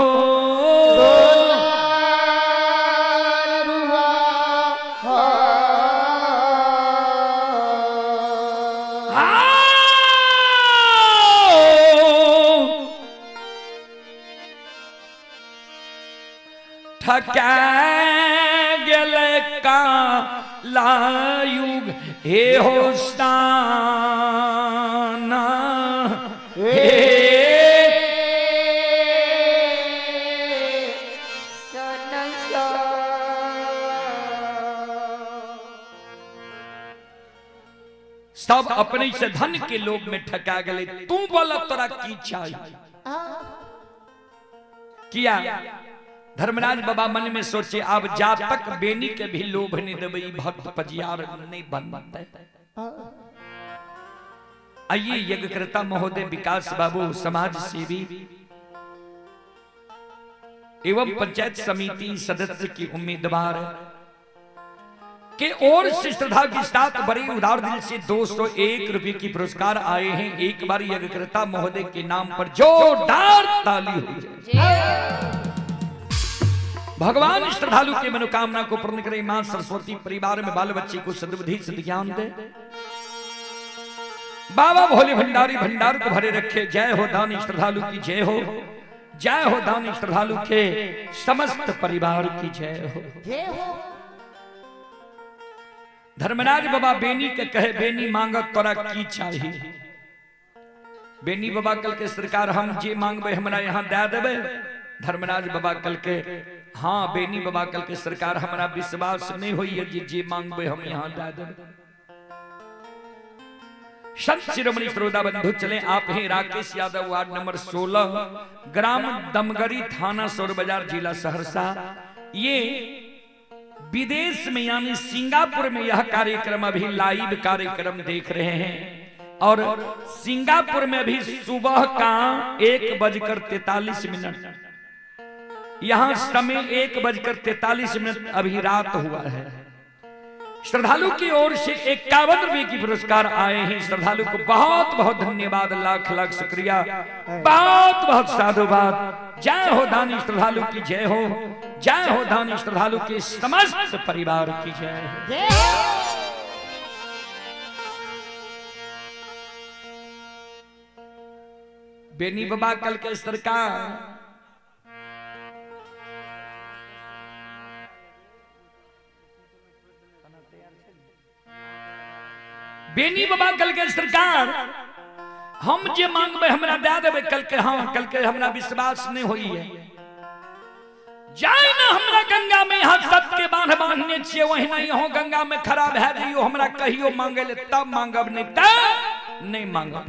ठका गले कालायुग हे हो स्थाना हे सब अपने से धन के लोभ में ठका गले। तू बोला तोरा की चाहिए किया। धर्मराज बाबा मन में सोचे अब जा तक बेनी के भी लोभ नहीं देवे भक्त पजियार नहीं बनते। आइए यज्ञकर्ता महोदय विकास बाबू समाज सेवी एवं पंचायत समिति सदस्य की उम्मीदवार के ओर से श्रद्धा के साथ बड़े उदार दिल से 201 रुपए की पुरस्कार आए हैं। एक बार यज्ञकर्ता महोदय के नाम पर जोरदार ताली हो जाए। भगवान श्रद्धालु के मनोकामना को पूर्ण करे। मां सरस्वती परिवार में बाल बच्चे को सद्बुद्धि सद्ज्ञान दे। बाबा भोले भंडारी भंडार को भरे रखे। जय हो दानी श्रद्धालु की जय हो, जय हो दानी श्रद्धालु के समस्त परिवार की जय हो। धर्मराज बाबा बेनी के कहे बेनी मांगत तोरा की चाहिए। बेनी बाबा कल के सरकार हम जे मांगबे हमरा यहाँ दे देबे। धर्मराज बाबा कल के हाँ बेनी बाबा कल के सरकार हमरा विश्वास नहीं होइए जे जे मांगबे हम यहाँ दे देबे। संत शिरोमणि श्रोता बंधु चले आप हैं राकेश यादव वार्ड नंबर 16 ग्राम दमगरी थाना सौर बाजार जिला सहरसा। ये विदेश में यानी सिंगापुर में यह कार्यक्रम अभी लाइव कार्यक्रम देख रहे हैं और सिंगापुर में अभी सुबह का 1:43, यहाँ समय 1:43 अभी रात हुआ है। श्रद्धालु की ओर से 51 रुपए की पुरस्कार आए हैं। श्रद्धालु को बहुत बहुत धन्यवाद, लाख लाख शुक्रिया, बहुत बहुत साधुवाद। जय हो दानी श्रद्धालु की जय हो, जय हो दानी श्रद्धालु के समस्त परिवार की जय हो। बेनी बाबा कल के सरकार बेनी बाबा कल के सरकार हम जे मांगबे हमरा दे देबे। कल के हाँ, कल के हमरा विश्वास नहीं होई है। जाय ना हमरा गंगा में यहाँ सबके बांध बांधने छियै, वही नहीं हो गंगा में खड़ा भए जइयो, हमरा कहियो मांगे ले तब मांगब, नहीं तब नहीं मांगब।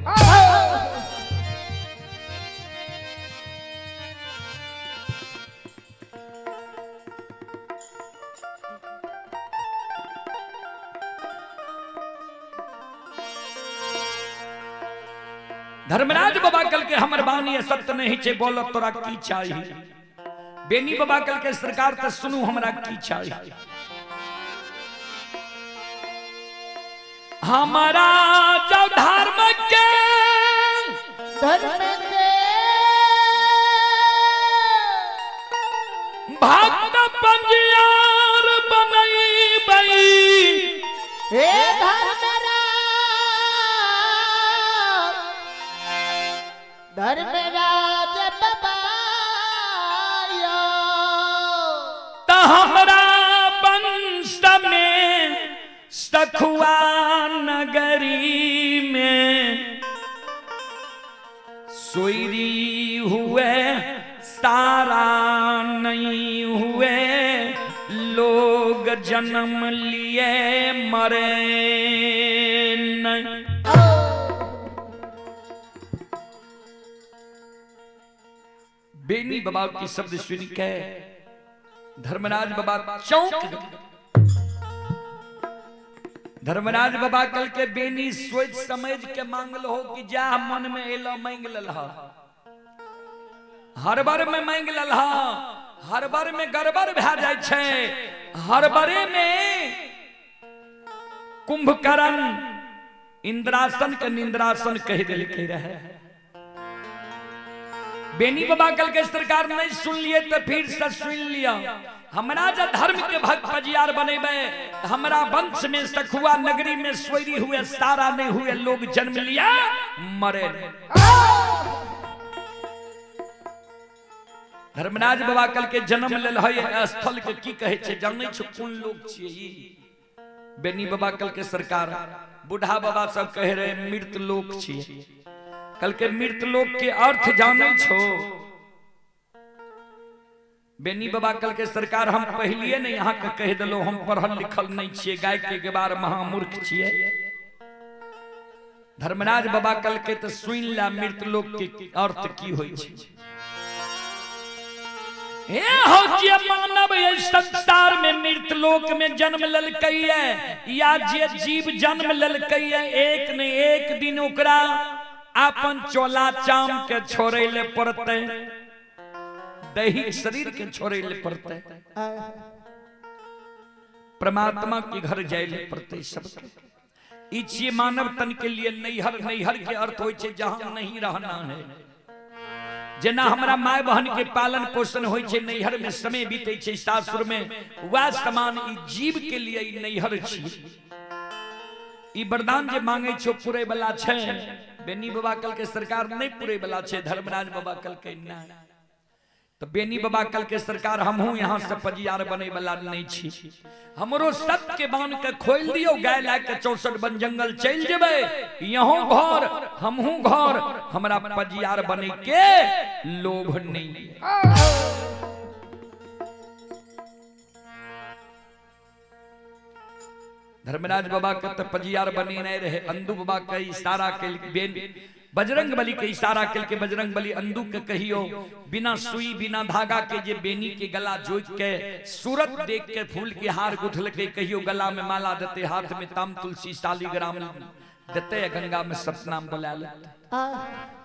धर्मराज बाबा कल के हमर बानी सत्य नहीं छे, बोल तोरा की चाहिए। बेनी बाबा कल के सरकार त सुनू हमरा की चाहिए। हमारा जो धर्म के भक्त पंजियार बनैबै,
हे धर्मराज धर्मराज बाबा
त हमरा वंश में सखुआ नगरी में सोईरी हुए सारा नहीं हुए, लोग जन्म लिए मरे नहीं। बेनी बाबा की शब्द सुन के धर्मराज बाबा चौंक गए। धर्मराज बाबा कल के बेनी सोच समझ के मांगल हो कि जा मन में एलो मांग ललहा, हर बार में मांग ललहा, हर बार में गड़बड़ भए जाय छै, हर बारे में कुंभकर्ण इंद्रासन के निंद्रासन कह देलकै रहे। बेनी बाबा कल के सरकार नहीं सुन लिए तो फिर से सुन लिया। हमरा जो धर्म के भक्त पजियार बनेबे, हमरा वंश में सखुआ नगरी में सोयरी हुए सारा नहीं हुए, लोग जन्म लिया मरे। धर्मराज बाबा कल के जन्म लेल है स्थल के की कहे छे जानै छो कोन लोग छियै ई। बेनी बाबा कल के सरकार बूढ़ा बाबा सब कहे रहे मृत लोक छियै। कल के मृत लोक के अर्थ जानै छो। बेनी बाबा कल के सरकार हम पहलिए ने यहाँ के कह दिलो हम पढ़ल लिखल नहीं छियै, गाय के गवार महामूर्ख छियै। धर्मराज बाबा कल के तो सुन ला मृत लोक के अर्थ की होई छै। हे हो जे मानव इस संसार में मृत लोक में जन्म ललकै है या जे जीव जन्म ललकै है, एक ने एक दिन ओकरा अपन चोला चाम के छोड़े ले पड़ते, दैहिक शरीर के छोड़े ले पड़ते, परमात्मा के घर जाए ले पड़ते सबके। ई छियै मानव तन के लिए नैहर। नैहर के अर्थ होय छै जहां नहीं रहना है। जेना हमरा my बहन के पालन पोषण होय छै नैहर में समय बीते छै सासुर में, वह समान ई जीव के लिए ई नैहर छी। ई वरदान जे मांगे छो पूरे वाला छै। बेनी बाबा कल के सरकार नहीं पूरे वाला छै, धर्मराज बाबा कल के नहीं। तो बेनी बाबा कल के सरकार हमहू यहाँ से पजियार बने वाला नहीं छी, हमरो सत्य के बांध के खोल दियो, गाय ला के 64 वन जंगल चल जेबे, यहों घर हमहू घर, हमरा पजियार बने के लोभ नहीं है। धर्मराज बाबा के तो पजियार बने नहीं रहे, अंदू बाबा के इशारा के बेन बजरंग बली के इशारा कल के बजरंग बली अंदू के कहियो बिना सुई बिना धागा के जे बेनी के गला जोत के सूरत देख के फूल के हार गुथल के कहियो गला में माला देते, हाथ में ताम तुलसी शालिग्राम देते, गंगा में सतनाम बोला लेते।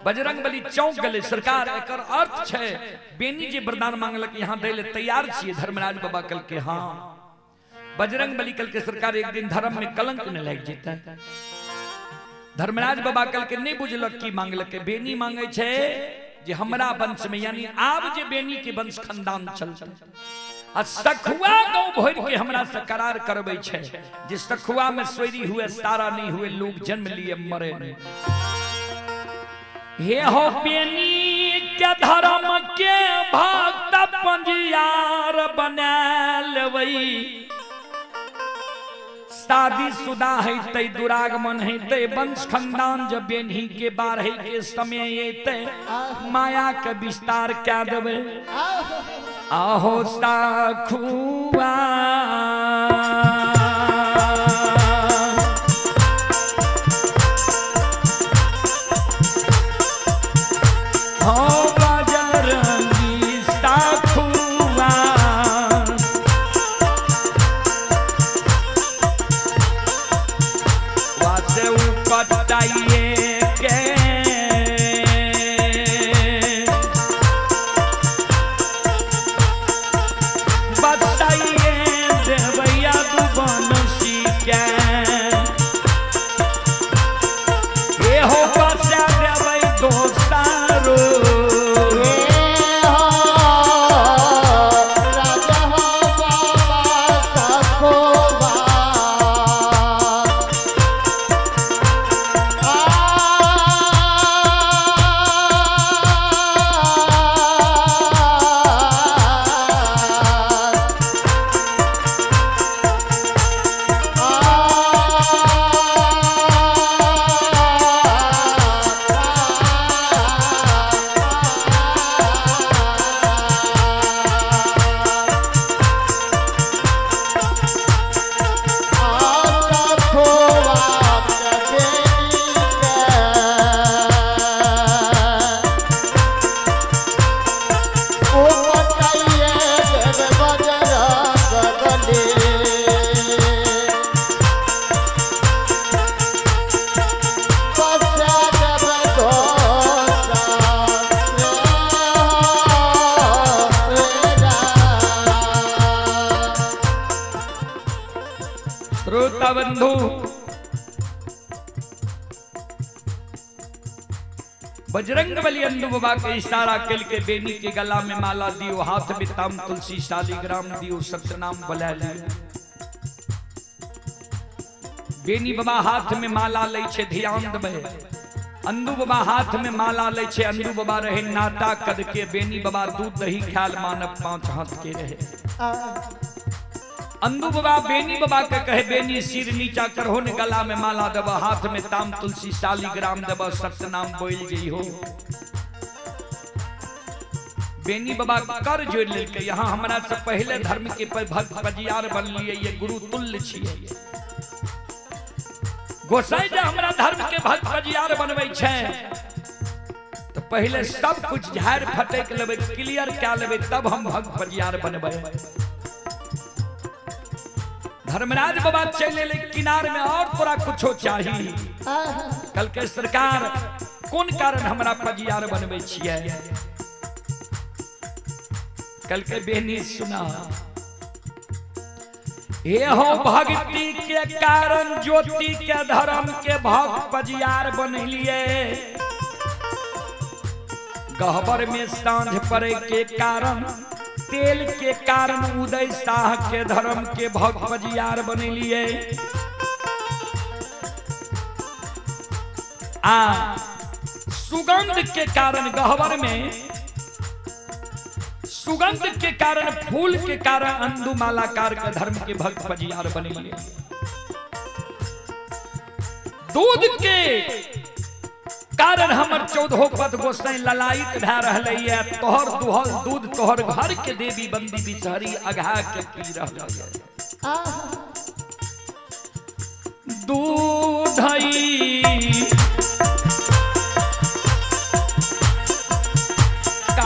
बजरंग बली चौंक गले, सरकार एकर अर्थ छे बेनी जे वरदान मांगलक यहाँ दे ले तैयार छिए। धर्मराज बाबा कल के हाँ। बजरंग बली कल के सरकार एक दिन धर्म में कलंक न लग जेता। धर्मराज बाबा कल के नहीं बुझलक की मांगलक, बेनी मांगे छे जे हमरा वंश में यानी आब जे बेनी के वंश खानदान चलते आ सखुआ गांव भर के हमरा से करार करबै छे जे सखुआ में सोरी हुए सारा नहीं हुए लोग जन्म लिए मरे नहीं। हे हो बेनी के धर्म के भक्त पंजियार बना लेबै, शादी शुदा है ते दुरागमन है ते वंश खानदान जब बेनी के बारह के समय एते माया के विस्तार क्या देवे। आहो साखुआ हो बजरंगी साखुआ वासे उपटाइए के बताइए देवैया दुबनसी के हे हो बचा देवै दोस्तारो। श्रोता बंधु बजरंग बली अंदू बाबा के इशारा कल के बेनी के गला में माला दियो, हाथ में ताम तुलसी शालिग्राम दियो, सतनाम बोला लियो। बेनी बाबा हाथ में माला लै छे, ध्यान देबै। अंदू बाबा हाथ में माला लै छे, अंदू बाबा रहे नाटा कद के, बेनी बाबा दूध दही ख्याल मानव पांच हाथ के रहे। अंदू बाबा बेनी बाबा के कहे बेनी सिर नीचा करहो ने गला में माला देबा, हाथ में ताम तुलसी शालिग्राम देबा, सतनाम बोल जइहो। बेनी बाबा कर जोड़ लेलकै, यहाँ हमरा से पहले धर्म के भक्त पजियार बनलिए, ये गुरु तुल्य छियै। गोसाई जे हमरा धर्म के भक्त पजियार बनबै छै तो पहले सब कुछ झाड़ फटक लेबै, क्लियर कए लेबै, तब हम भक्त पजियार बनबै। धर्मराज बाबा चले ले किनार में और तोरा कुछो चाहिए। कल के सरकार कोन कारण हमरा पजियार बनबै छियै? कल के बेनी सुना, हे हो भक्ति के कारण ज्योति के धर्म के भक्त पजियार बनलिए, गहबर में सांझ पड़े के कारण तेल के कारण उदय शाह के धर्म के भक्त पजियार बनेलिए, आ सुगंध के कारण गहबर में सुगंध के कारण फूल के कारण अंदू मालाकार के धर्म के भक्त पजियार बनेलिए, दूध के कारण हमर चौदहो पद गोसाई ललायित भए रहलैए, तोहर दुहल दूध तोहर घर के देवी बंदी बिचहरी अघा के पी रहलैए। दूधई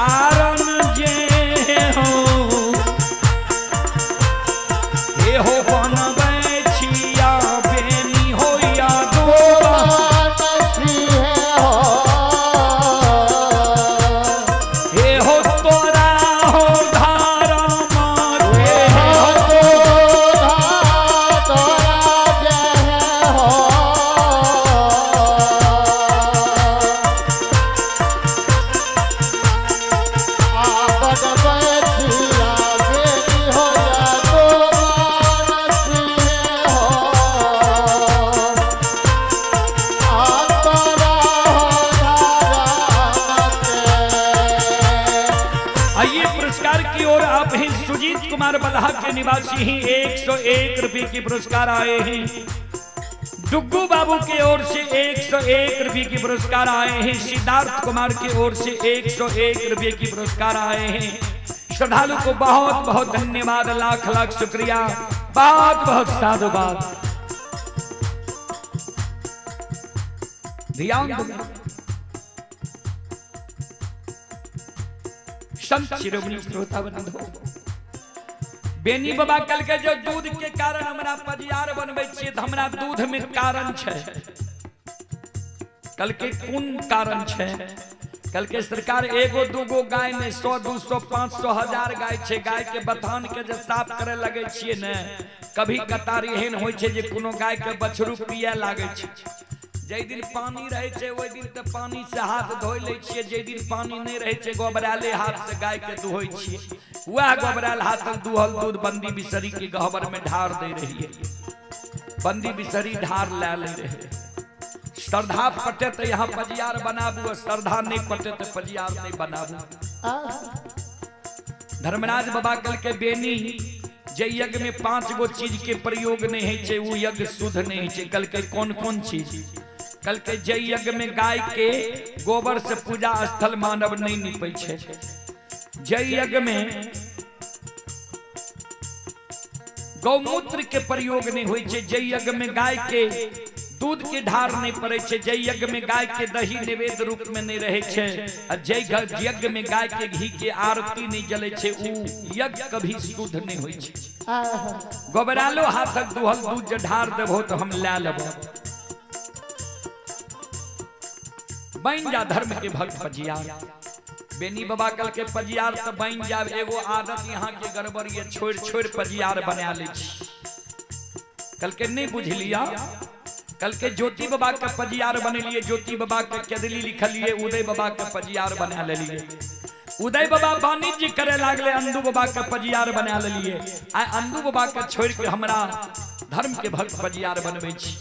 कारण जे हो हे हो बनबै छिया बेनी होया गोबा हे हो तोरा हो धर्म के आइए पुरस्कार की ओर आप हैं सुजीत कुमार बल्हा के निवासी हैं 101 रुपए के पुरस्कार आए हैं। डुग्गू बाबू की ओर से 101 रुपए के पुरस्कार आए हैं। सिद्धार्थ कुमार की ओर से 101 रुपए के पुरस्कार आए हैं। श्रद्धालु को बहुत बहुत धन्यवाद, लाख लाख शुक्रिया, बहुत बहुत साधुवाद। ध्यान दो संत शिरोमणि श्रोता बंधु, बेनी बाबा कल के जो दूध के कारण हमरा पजियार बनबै छियै तऽ हमरा दूध में कारण छै। कल के कोन कारण छै? कल के सरकार एगो दूगो गाय ने 100 200 500 1000 गाय छै। गाय के बथान के जे साफ करे लगे छियै ने, कभी कतार एहन होइ छै जे कोनो गाय के बछरू पिए लागे छै। जै दिन पानी रहे छै ओहि दिन तऽ पानी से हाथ धोइ लै छियै, जै दिन पानी नहि रहे छै गोबराले हाथ से गाय के दुहै छियै। वएह गोबराल हाथ से दुहल दूध बंदी बिसरी के गहबर में ढार दे रहियै, बंदी बिसरी ढार लै ले रहे। श्रद्धा पटे तऽ यहाँ पजियार बनाबू, आ श्रद्धा नहीं पटे तऽ पजियार नहीं बनाबू। धर्मराज बाबा कल के बेनी जे यज्ञ में 5 गो चीज के प्रयोग नहीं होइ छै उ यज्ञ शुद्ध नहीं होइ छै। कल के कौन कौन चीज? कल के जय यज्ञ में गाय के गोबर से पूजा स्थल मानव नहीं निपै छै। जय यज्ञ में गौमूत्र के प्रयोग नहीं होइ छै। जय यज्ञ में गाय के दूध के ढार नहीं पड़े छै। जय यज्ञ में गाय के दही नैवेद्य रूप में नहीं रहे छै। आ जय यज्ञ में गाय के घी के आरती नहीं जले छै, उ यज्ञ कभी शुद्ध नहीं होइ छै। गोबरालो हाथक दुहल दूध जे ढार देबो तो हम लै लेबो। बन जा धर्म के भक्त पजियार। बेनी बाबा कल के पजियार तो बन जा, एगो आदत यहाँ के गड़बड़ ये छोड़ छोड़ पजियार बना ले छी। कल के नहीं बुझ लिया, कल के ज्योति बाबा के पजियार बनेलिए, ज्योति बाबा के केदली लिखलिए, उदय बाबा के पजियार बना लेलिए। उदय बाबा वाणिज्य करे लागले, अंदू बाबा के पजियार बना लेलिए। आ अंदू बाबा के छोड़ के हमरा धर्म के भक्त पजियार बनबै छी।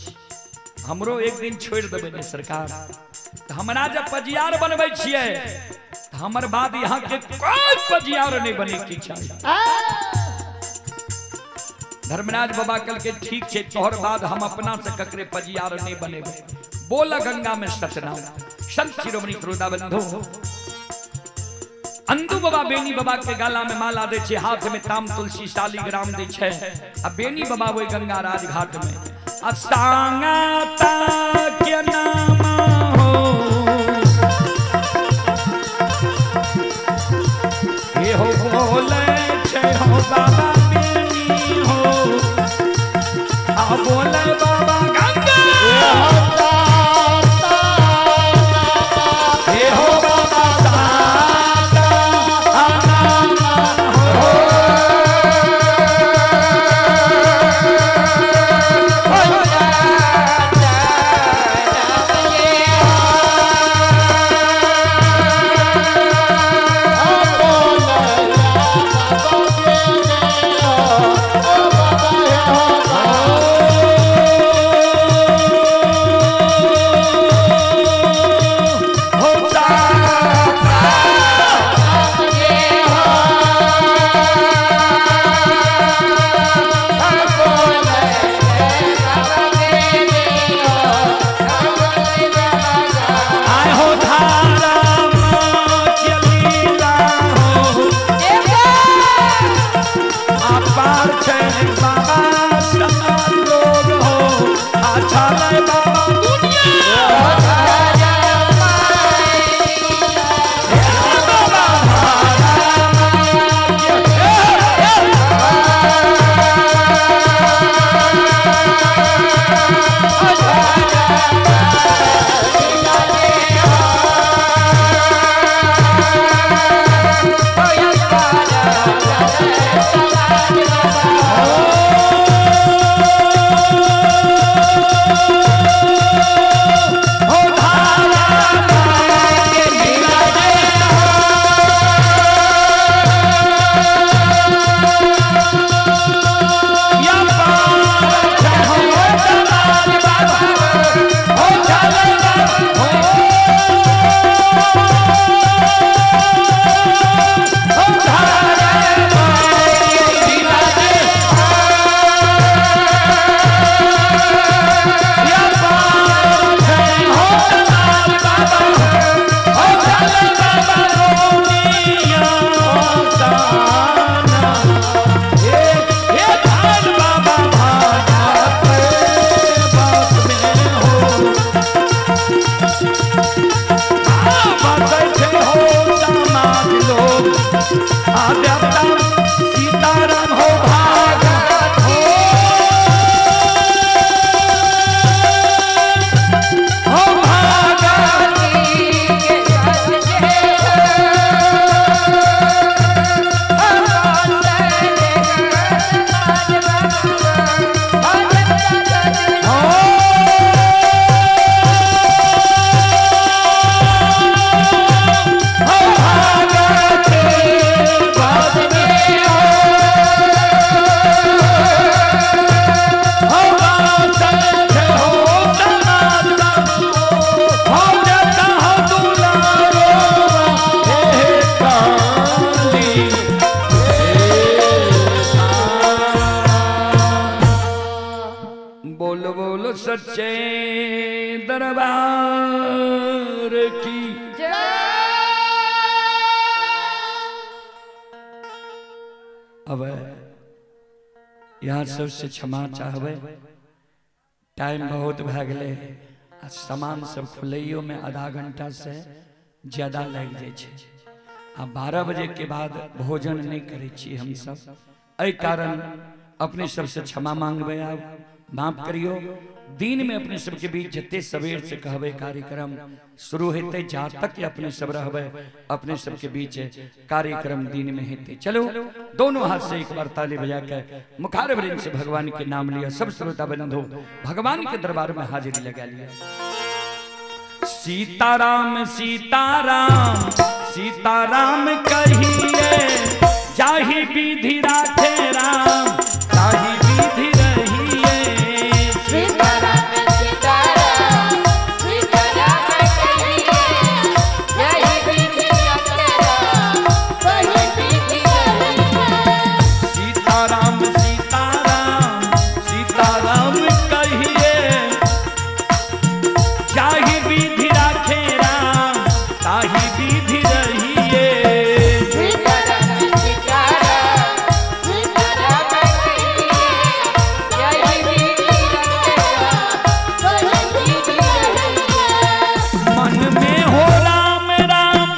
हमरो एक दिन छोड़ देबै ने सरकार, तऽ हमरा जब पजियार बनबै छियै तऽ हमर बाद यहाँ के कोई पजियार नहीं बने के चाही। धर्मराज बाबा कल के ठीक छै, तोहर बाद हम अपना से ककरे पजियार नहीं बनेबै। बोला गंगा में सतनाम। संत शिरोमणि श्रोता बंधु, अंदू बाबा बेनी बाबा के गला में माला दै छै, हाथ में ताम तुलसी शालिग्राम दै छै। आ बेनी बाबा वही गंगा राजघाट में आ सांगा ता के नाम हो हे हो बोले छै हो बाबा बेनी हो, आ बोले बाबा गंगा हे हो बाबा साता नाम हो।
Oh,
सच्चे दरबार की। अब यहाँ सबसे क्षमा चाहबै, टाइम बहुत भए गेलै आ सामान सब खुलैयो में आधा घंटा से ज्यादा लागि जाइ छै आ 12 बजे के बाद भोजन नहीं करै छी हम सब। एहि कारण अपने सबसे क्षमा मांगबै, आब माफ करियो। दिन में अपने सबके बीच जते सवेर से कहबै कार्यक्रम शुरू हेतै, जा तक अपने सब रहबै अपने सबके बीच कार्यक्रम दिन में हेतै। चलो दोनों हाथ से एक बार ताली बजा के मुखार वृंद से भगवान के नाम लिया। सब श्रोता बंधु भगवान के दरबार में हाजिरी लगा लिया। सीताराम सीताराम सीताराम कहिए, जाहि विधि राखे राम ताहि विधि रहिए।
सीताराम सीताराम सीताराम कहिए, जाहि विधि राखे राम ताहि विधि रहिए।
सीताराम सीताराम सीताराम कहिए, जाहि विधि राखे राम ताहि विधि रहिए।
सीताराम सीताराम सीताराम कहिए, जाहि विधि राखे राम ताहि विधि रहिए।
मन में हो राम राम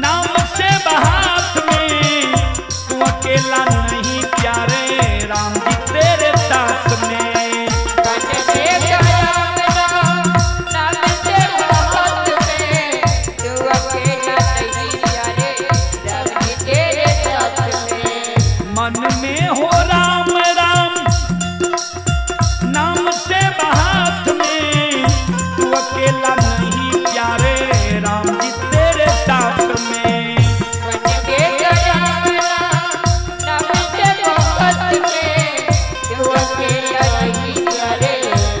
नाम से हाथ में, तू अकेला नहीं प्यारे राम जी तेरे साथ में।
मन में राम राम नाम से हाथ में, तू अकेला नहीं प्यारे राम जी तेरे साथ में।
मन में हो राम राम नाम से हाथ में, तू अकेला नहीं प्यारे राम जी तेरे साथ में।
मन में राम राम नाम से हाथ में, तू अकेला नहीं प्यारे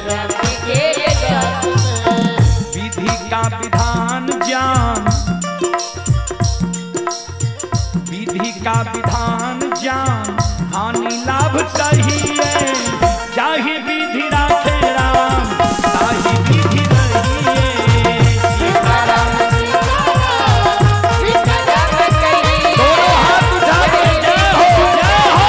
राम जी तेरे साथ में।
विधि का विधान जान, विधि का विधान जान, हानि लाभ सही है, जाहि विधि राखे राम ताहि विधि रहिए।
सीताराम सीताराम सीताराम कहिए,
दोनों हाथ उठा के जय हो जय हो।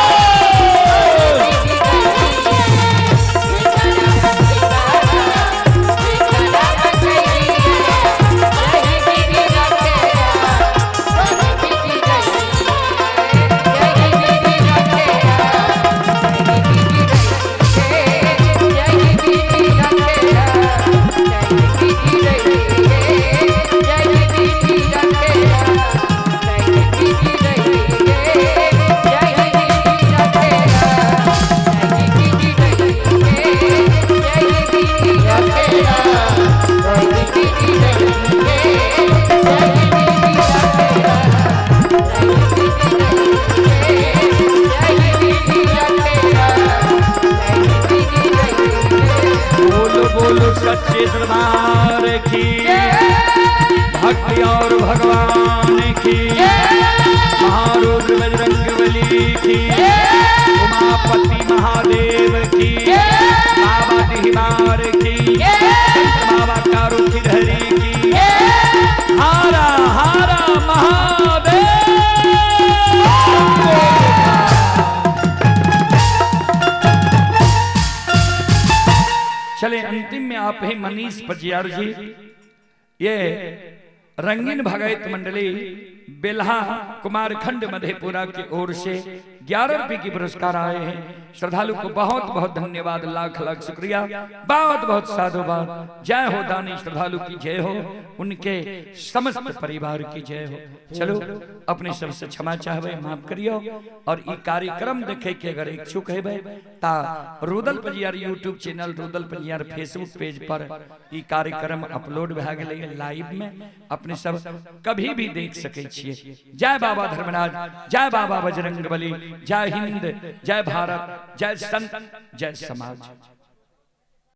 बोलो बोलो सच्चे दरबार की, भक्ति और भगवान की, महारुद्र बजरंग बली की, उमापति महादेव की, बाबा डिहबार की, संत बाबा कारूखिरहरी की, हारा हारा महादेव। चले अंतिम में आप ही मनीष पजियार जी, ये रंगीन भगत मंडली बेल्हा कुमारखंड मधेपुरा की ओर से 11 रुपए की पुरस्कार आए हैं। श्रद्धालु को बहुत बहुत धन्यवाद, लाख लाख शुक्रिया, बहुत बहुत साधुवाद। जय हो दानी श्रद्धालु की जय हो, उनके समस्त परिवार की जय हो। चलो अपने सबसे क्षमा चाहबे, माफ करियो। और ई कार्यक्रम देखे के अगर इच्छुक है ता Rudal Pajiyar YouTube channel, Rudal Pajiyar Facebook page पर ई कार्यक्रम अपलोड भए गेलै लाइव में, अपने सब कभी भी देख सकै छियै। जय बाबा धर्मराज, जय बाबा बजरंग बली, जय हिंद, जय भारत, जय संत, जय समाज।